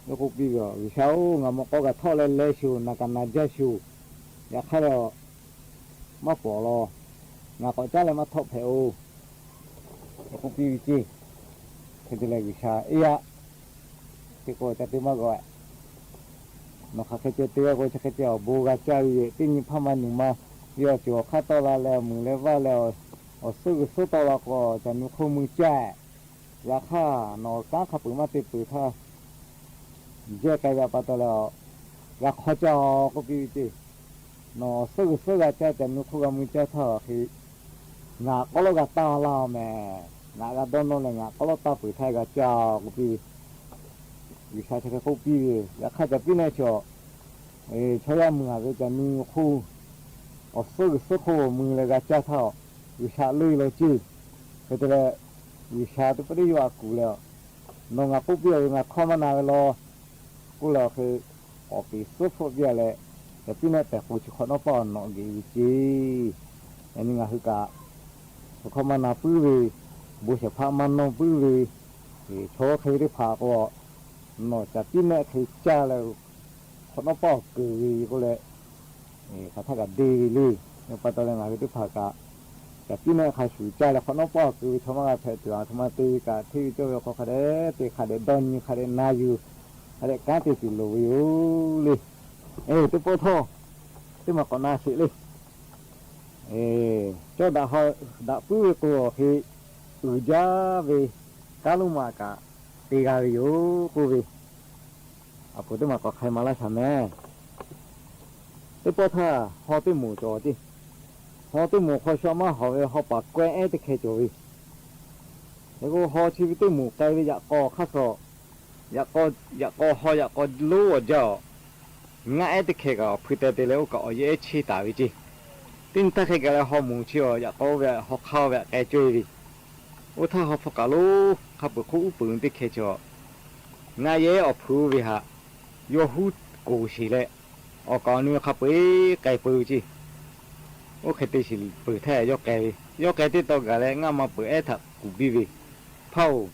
yawˇ k'oˆ piˇ ve, G'uiˬsha-oˬ, ngaˬ mawꞈ k'aw kaꞈ htawˆ leh leh sheˍ-oˬ, naˬ kaꞈ naˬ jaˇ sheˍ-oˬ, yaꞈ hk'aˇ leh maˇ pawˍ law. Ngaˬ k'awꞈ caˉ leh maˇ htawˆ hpehꞈ-oˬ, k'oˆ piˇ ve ceˇ. Hk'e te leh G'uiˬsha, Eˇ yaˇ, te k'o ca te maˇ g'a-e. Nawˬ hk'aˬ hk'e ceh te g'a k'o, chi hk'e ceh awˬ bon g'a caˇ ve yoˬ. Teˇ nyi hpaˇ ma nuˬ ma ve awˬ ceuˬ awˬ hk'aˇ tawˆ la leh, awˬ muiˬ leh vaˇ leh, awˬ suhˉ g'uiˬ suhˉ tawˆ la k'o, caˬ nu hk'oˆ mui caˇ-e. Yaꞈ hk'aˇ nawˬ kanˉ hk'a peuˬ maˇ te peuˬ htaˇ, jehˇ k'ai ve pa taw leh, g'a hk'aw caˇ-oˬ k'oˆ piˇ ve ceˇ. Nawˬ suhˉ g'uiˬ suhˉ g'a caˇ, caˬ nu hk'oˆ g'a mui caˇ htaˇ awˬ hk'e, ngaˬ k'aw lawˉ g'a taˇ laˇ-oˬ mehˍ. Ngaˬ g'a dawˇ nawˇ leh ngaˬ k'aw lawˉ taˇ peuˬ htaˇ g'a caˇ-oˬ k'oˆ piˇ ve. G'uiˬsha chi hk'e k'oˆ piˇ ve, yaꞈ hk'aˇ caꞈ piˉ nehˆ chi awˬ, chaw yaˇ mui-a ve caꞈ nyi hk'oˆ, awˬ suhˉ g'uiˬ suhˉ hk'oˆ mui leh g'a caˇ htaˇ, G'uiˬsha leuˇ law ceˇ. Hk'e te leh, G'uiˬsha teˇ pawˆ teˇ yawˇ a kuˬ leh, nawˬ ngaˬ k'oˆ piˇ-a ve ngaˬ hkawˇ maˇ na ve law k'oˆ leh, awˬ hk'e k'awꞈ peˍ suhˉ hpfuhˆ piˇ-a leh, caꞈ piˉ nehˆ pehˬ k'o chi hk'awꞈ nawˉ paˆ awˬ nawꞈ geꞈ ve ceˇ. Yaꞈ nyi ngaˬ hui kaꞈ, chaw hkawˇ maˇ na puiˉ ve, bon shehˍ hpaˇ maˇ nawˇ puiˉ ve, chaw hk'e ve teˇ hpaˍ k'o, nawˬ caꞈ piˉ nehˆ hk'e caˇ leh, hk'awꞈ nawˉ paˆ awˬ keunˍ ve k'oˆ leh, hk'aˬ htaˇ kaꞈ deˇ ve le. Nyi pa taw leh ngaˬ hui teˇ hpaˍ kaꞈ, caꞈ piˉ nehˆ hk'a shuˍ caˇ leh hk'awꞈ nawˉ paˆ awˬ keunˍ ve chaw maˇ g'a hpehꞈ tuˬ, aˬ htoꞈ ma te ve kaꞈ hteˇ ve cawˇ ve awˬ hk'aw hk'a dehꞈ te, hk'a dehꞈ dawˇ nyi, hk'a dehꞈ na yuˬ, hk'a dehꞈ kanˉ te tuˬ loˍ ve yoˬ le. Teˇ pawˆ htawˇ, teˇ maˬ k'awꞈ na sheˍ le. Cawˇ daꞈ ha daꞈ puiˉ ve k'o, awˬ hk'e uiˍ jaˇ ve kanˉ lonˉ ma kaꞈ te g'a ve yoˬ k'oˆ ve, aˬ poˍ teˇ maˬ k'awꞈ hk'ai maˍ laˇ shaˍ mehˍ. Teˇ pawˆ htaˇ haw teˇ moˍ cawˬ ceˇ. Haw teˇ moˍ hk'aw shu maˇ hawˍ ve haw paˍ kawehˇ ehˉ teˇ hkeh cawˬ ve. Hk'e k'o, haw chi ve teˇ moˍ k'ai ve yaꞈ k'aw hk'aˇ suh, yaꞈ k'aw, yaꞈ k'aw haw yaꞈ k'aw lonˉ awˬ jaˇ-oˬ, ngaˆ ehˉ teˇ hkeh kaꞈ awˬ hpui teh te leh oˇ kaꞈ awˬ yehˬ ehˉ cheˇ taˍ ve ceˇ. Teˇ nyi htaˇ hk'e gaˬ leh haw moˍ chi awˬ yaꞈ k'aw ve haw hk'aˇ ve aꞈ k'ai cawˇ e ve, oˇ htaˇ haw hpawˇ kaꞈ lonˉ hk'a peuˬ hk'oˆ uˉ peunˍ teˇ hkeh chi awˬ ngaˆ yehˬ awˬ hpui oˇ ve haꞈ yawˇ huˉ koˍ sheˍ leh, awˬ kaˍ awˬ nu hk'a peu-eˬ k'ai peu ve ceˇ. Oˇ hk'e te shiˍ peuˬ htaˇ yawˇ k'ai ve, yawˇ k'ai teˇ taw gaˬ leh ngaˆ ma peuˬ ehˉ htaꞈ kuˬ biˇ ve, Hpaˇ-oˬ,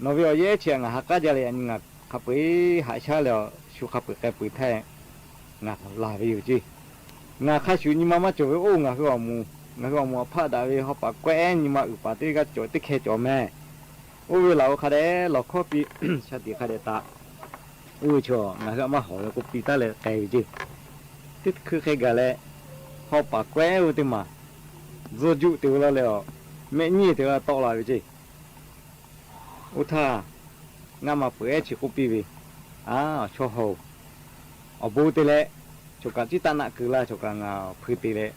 nawˬ ve awˬ yehˬ ehˉ chi htaꞈ ngaˬ ha k'aˉ jaˇ leh, yaꞈ nyi ngaˬ hk'a peu-eˬ haꞈ shaˉ leh awˬ shu hk'a peu-eˬ k'ai peu htaˇ, ngaˬ laˬ ve yoˬ ceˇ. Ngaˬ hk'a shuˍ nyi ma maˇ cawˬ ve, oˇ ngaˬ hui awˬ moˍ, ngaˬ hui awˬ moˍ awˬ hpaˆ daꞈ ve haw paˍ kawehˇ ehˉ nyi ma uiˍ paˍ teˇ g'aˇ cawˬ teˇ hkeh cawˬ mehˍ. Oˇ ve laˬ-oˬ hk'a dehꞈ lawˬ hkawˇ piˇ, shaˍ tiꞈ hk'a dehꞈ taꞈ. Oˇ ve chaw ngaˬ hui aꞈ maˇ hawˍ ve k'o piˇ taˉ leh k'ai ve ceˇ. Teˇ hkui hk'e gaˬ leh, haw paˍ kawehˇ ehˉ oˇ ve teˇ maˬ tzuhˇ juˆ te ve laˇ leh awˬ, mehˆ nyiˇ te ve laˇ tawˆ la ve ceˇ. Oˇ htaˇ, ngaˆ ma peuˬ ehˉ chi k'oˆ piˇ ve, Aˉ, awˬ chawˇ haw-oˬ, awˬ bon te leh, choˬ kaꞈ ciˉ taˆ naˆ keu laˇ, choˬ kaꞈ ngaˬ awˬ hpui te leh,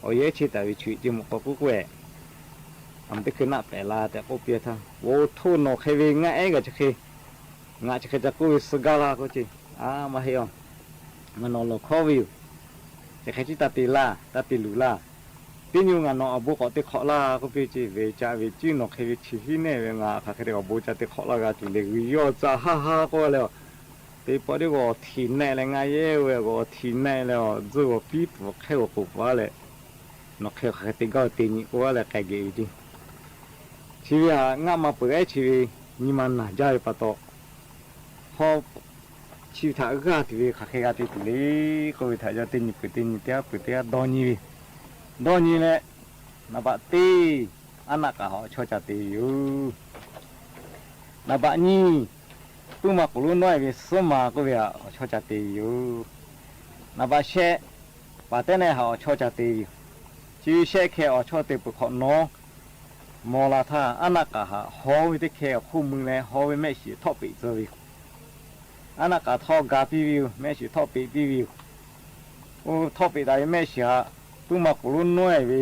awˬ yehˬ ehˉ cheˇ taˍ ve chi ceˇ mawˬ k'aw k'oˆ k'oˆ-e, a ma teˇ hkui naˆ pehˍ la tehꞈ k'oˆ piˇ htaˇ, Oˬ htoˇ, nawˬ hk'e ve ngaˆ ehˉ gaˬ chi hk'e, ngaˬ chi hk'e ca k'oˆ ve suh gaˇ laˇ k'oˆ ceˇ. Aˉ, maˇ heˆ-oˬ, ngaˬ nawˬ lawˬ hkawˇ ve yoˬ. Chi hk'e ciˉ taˇ te laˇ, taˇ te luˬ laˇ. Teˇ nyi ngaˬ nawˬ awˬ bon k'awꞈ te hk'awꞈ laˇ k'oˆ piˇ ceˇ. Ve caꞈ ve ciˉ nawˬ hk'e ve chi hiˉ nehˆ ve ngaˬ hk'aˬ hk'e te awˬ bon ca te hk'awꞈ laˇ g'a tuˬ le, G'uiˬ yaˇ caꞈ haˆ haˆ k'oˆ leh, teˇ pawˆ teˇ g'aˇ awˬ htiˍ nehˆ leh ngaˆ yehˬ oˇ ve awˬ htiˍ nehˆ leh awˬ tzuhˇ g'awˬ piˉ pfuhˍ hk'ehˇ g'awˬ k'oˍ pfuhˍ-a leh, nawˬ hk'e hk'aˬ hk'e te gaˇ ve te nyi k'oˆ-a leh k'ai geh ve ceˇ. Chi ve htaꞈ ngaˆ ma peuˬ ehˉ chi ve nyi ma naˬ jaˇ ve pa taw, hawˇ chi ve htaꞈ g'aˇ tuˬ ve hk'aˬ hk'e g'a te tuˬ le k'oˆ ve htaꞈ yawˇ teˇ nyi peuˬ teˇ nyi teˇ g'aˇ peuˬ teˇ g'aˇ dawˇ nyi ve, dawˇ nyi leh, naˍ baꞈ teˇ, aˉ naˆ k'aꞈ htaꞈ awˬ chawˇ ca te ve yoˬ. Naˍ baꞈ nyiˇ, puiˉ ma k'oˍ lonˉ nawˉ-e ve suhˉ ma k'oˆ ve htaꞈ awˬ chawˇ ca te ve yoˬ. Naˍ baꞈ shehˆ, paˍ tehˉ nehˆ htaꞈ awˬ chawˇ ca te ve yoˬ. Chi shehˆ hkeh awˬ chawˇ te peuˬ hk'awꞈ nawˉ, mawˬ la htaˇ aˉ naˆ k'aꞈ htaꞈ haw ve teˇ hkeh awˬ hk'oˆ mui leh haw ve mehˆ shiˍ htawˆ peꞈ tcuh ve yoˬ. Aˉ naˆ k'aꞈ htawˇ ga piˇ ve yoˬ. Mehˆ shiˍ htawˆ peꞈ piˇ ve yoˬ. Oˇ htawˆ peꞈ taˍ ve mehˆ shiˍ htaꞈ puiˉ ma k'oˍ lonˉ nawˉ-e ve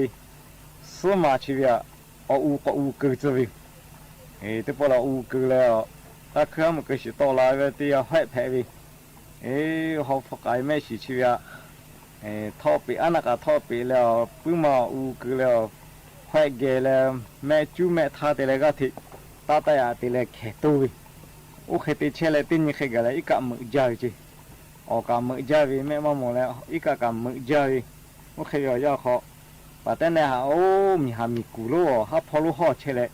suhˉ ma chi ve htaꞈ awˬ u k'awꞈ u keu tcuh ve yoˬ. Teˇ pawˆ lehˬ awˬ u keu leh, taˇ hkuiˇ haˉ meuꞈ keu shiˍ tawˆ la ve teˇ yanˇ hawehˆ hpehꞈ ve, haw hpawˇ k'ai mehˆ shiˍ chi ve htaꞈ htawˆ peꞈ, aˉ naˆ k'aꞈ htawˆ peꞈ leh, puiˉ ma awˬ u keu leh, hawehˆ geh leh, mehˆ cuˉ mehˆ htaˇ te leh g'aˇ hteꞈ taˇ taˆ yaꞈ te leh hkehˍ toˇ ve. Oˇ hk'e te chehˇ leh teˇ nyi hk'e gaˬ leh iˉ kaˆ meuꞈ jaˇ ve ceˇ. Awˬ kaꞈ meuꞈ jaˇ ve, mehˆ maˇ mawˬ leh iˉ kaˆ kaꞈ meuꞈ jaˇ ve. Oˇ hk'e ve awˬ yanˇ hk'aw, paˍ tehˉ nehˆ htaꞈ oˇ miˬ haˍ miˬ kuˬ lonˉ awˬ haˉ hpawˇ lonˉ hawˇ chehˇ leh,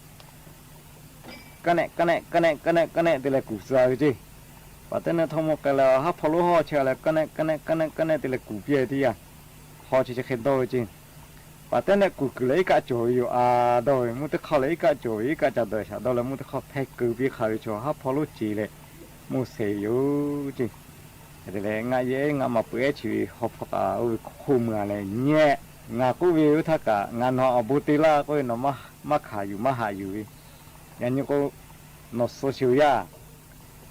kaˇ nehˆ kaˇ nehˆ kaˇ nehˆ kaˇ nehˆ kaˇ nehˆ te leh kuˬ tcuh ve ceˇ. Paˍ tehˉ nehˆ htawˇ mawˇ k'ai leh haˉ hpawˇ lonˉ hawˇ chehˇ leh kaˇ nehˆ kaˇ nehˆ kaˇ nehˆ kaˇ nehˆ te leh kuˬ piˇ ve teˇ yanˇ, haw chi chi hk'e dawˇ ve ceˇ. Paˍ tehˉ nehˆ kuˬ kuiˬ leh iˉ kaˆ cawˬ ve yoˬ a, dawˇ ve mvuhˇ teˇ hk'aˇ leh iˉ kaˆ cawˬ ve iˉ kaˆ ca dawˬ shaˍ dawˇ leh mvuhˇ teˇ hk'aˇ hpehˇ keu piˇ hk'a ve chaw haˉ hpawˇ lonˉ ce leh mvuhˇ shehˍ ve yoˬ ceˇ. Hk'e te leh ngaˆ yehˉ ngaˆ ma peuˬ ehˉ chi ve haw hpawˇ k'aꞈ oˇ ve hk'oˆ mui-a leh nyi-ehˆ, ngaˬ k'oˆ ve oˇ htaˇ kaꞈ ngaˬ nawˬ awˬ bon te laˇ k'oˆ ve nawˬ maˇ hkanˍ yuˬ maˇ haꞈ yuˬ ve, yaꞈ nyi k'o, nawˬ suh sheˍ-oˬ yaˇ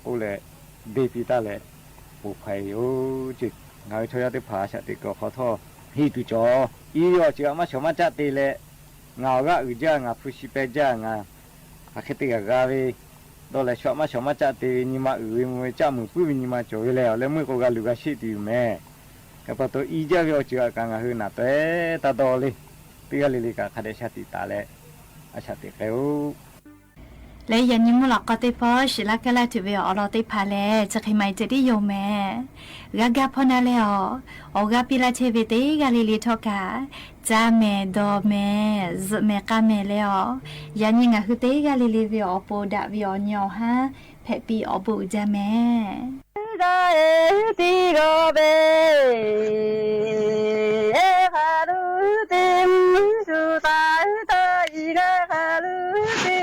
k'oˆ leh, deˇ piˇ taˇ leh, poˬ hpaˍ-e yoˬ ceˇ. Ngaˬ hui chaw yaˇ teˇ hpaˍ a shaꞈ teꞈ kuiˬ awˬ hk'aw htawˇ, heˆ tuˬ cawˬ. Iˉ ve awˬ ceuˬ htaꞈ maˇ shawˍ maˇ caˆ te leh, ngaˬ awˬ g'aˇ uiˍ jaˇ, ngaˬ hpu shi peh jaˇ, ngaˬ hk'aˬ hk'e te g'a g'a ve, Dawˇ leh shawꞈ maˇ shawꞈ maˇ caˆ te ve nyi ma uiˍ ve mvuh ve, caˆ muiˬ puiˉ ve nyi ma cawˬ ve leh awˬ leh meuˇ k'o g'a luˬ g'a sheˆ tuˬ yoˬ mehˍ. Hk'e pa taw i jaˇ ve awˬ ceuˬ aꞈ kaꞈ ngaˬ hui naˬ taweh taˇ dawˇ le. Teˇ g'aˇ le le kaꞈ hk'a dehꞈ shaˍ tiꞈ taˍ leh, a shaꞈ teꞈ k'ai-oˬ. Leh yaꞈ nyi mvuhˇ lawꞈ k'aw teˇ pawˆ shiˍ laˇ kaˇ laˇ tuˬ ve awˬ lawn teˇ hpaˍ lehˬ, chi hk'e maˇ heˆ ceh tiˉ yoˬ mehˍ. G'a gaˇ hpawˇ naˇ leh awˬ, awˬ g'aˇ piˇ laˇ chehˇ ve teˇ g'aˇ le le htawˇ kaꞈ, caˇ mehˍ, dawˬ mehˍ, zuhꞈ mehˍ, k'aˇ mehˍ leh awˬ, yaꞈ nyi ngaˬ hui teˇ g'aˇ le le ve awˬ pon daꞈ ve awˬ nyi awˬ haˉ hpehꞈ piˇ awˬ bon uiˍ jaˇ mehˍ. G'a e tiˇ g'a ve, e hk'a lu te mvuhˇ shu taˍ taˍ i g'a hk'a lu te.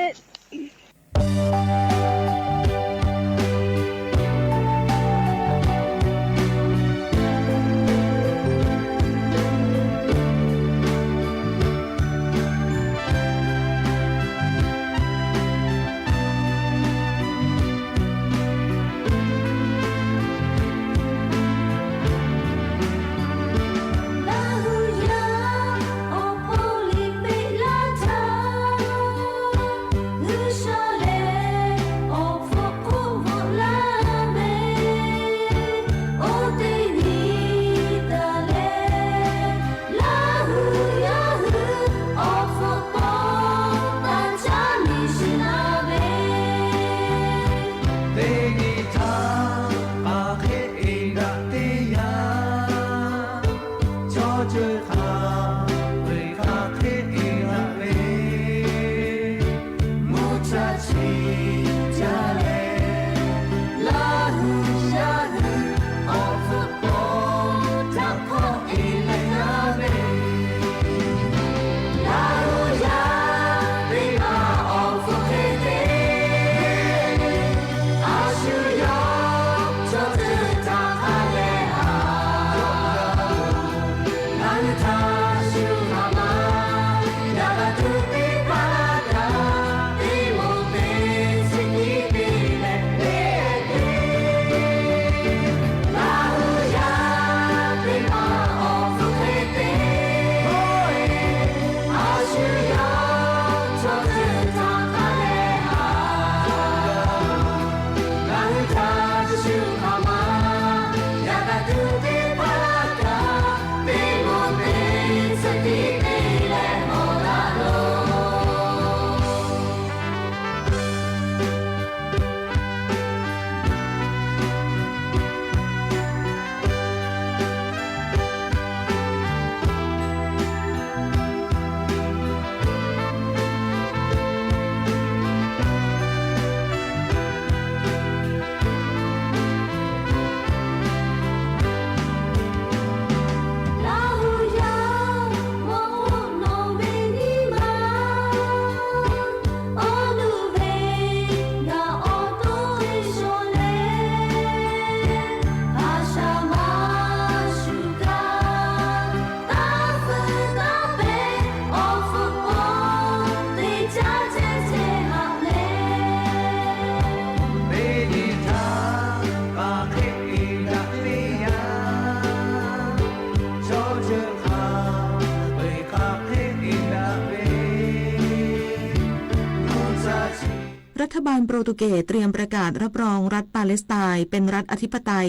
Teˇ nyi htaˇ hk'aˬ hk'e eˬ daꞈ teˇ yanˇ, chaw ceuˬ hk'a peu-eˬ hk'aˬ hk'e eˬ daꞈ ve, mvuhˇ chaˇ chi jaˇ leh, Laˇ huˍ yaˇ hui awˬ hpfuhˇ paw htaꞈ hk'awꞈ e leh g'a ve, Laˇ huˍ yaˇ teˇ hpaˍ awˬ hpfuhˇ hk'e te, a shu yawˇ chaw ceuˬ htaꞈ hk'a leh haꞈ, ngaˬ hui htaꞈ shu hk'aˬ ma yaꞈ g'a tuˬ teˇ hpaˍ kaꞈ, teˇ moˍ teˇ chi tiˉ te leh te te. Laˇ huˍ yaˇ teˇ hpaˍ awˬ hpfuhˇ hk'e te, a shu yawˇ chaw ceuˬ htaꞈ hk'a leh haꞈ, ngaˬ hui htaꞈ shu hk'aˬ ma yaꞈ g'a tuˬ teˇ hpaˍ kaꞈ, teˇ moˍ teˇ chi tiˉ te leh mawˬ daꞈ loˬ. รัฐบาลโปรตุเกสเตรียมประกาศรับรองรัฐปาเลสไตน์เป็นรัฐอธิปไตย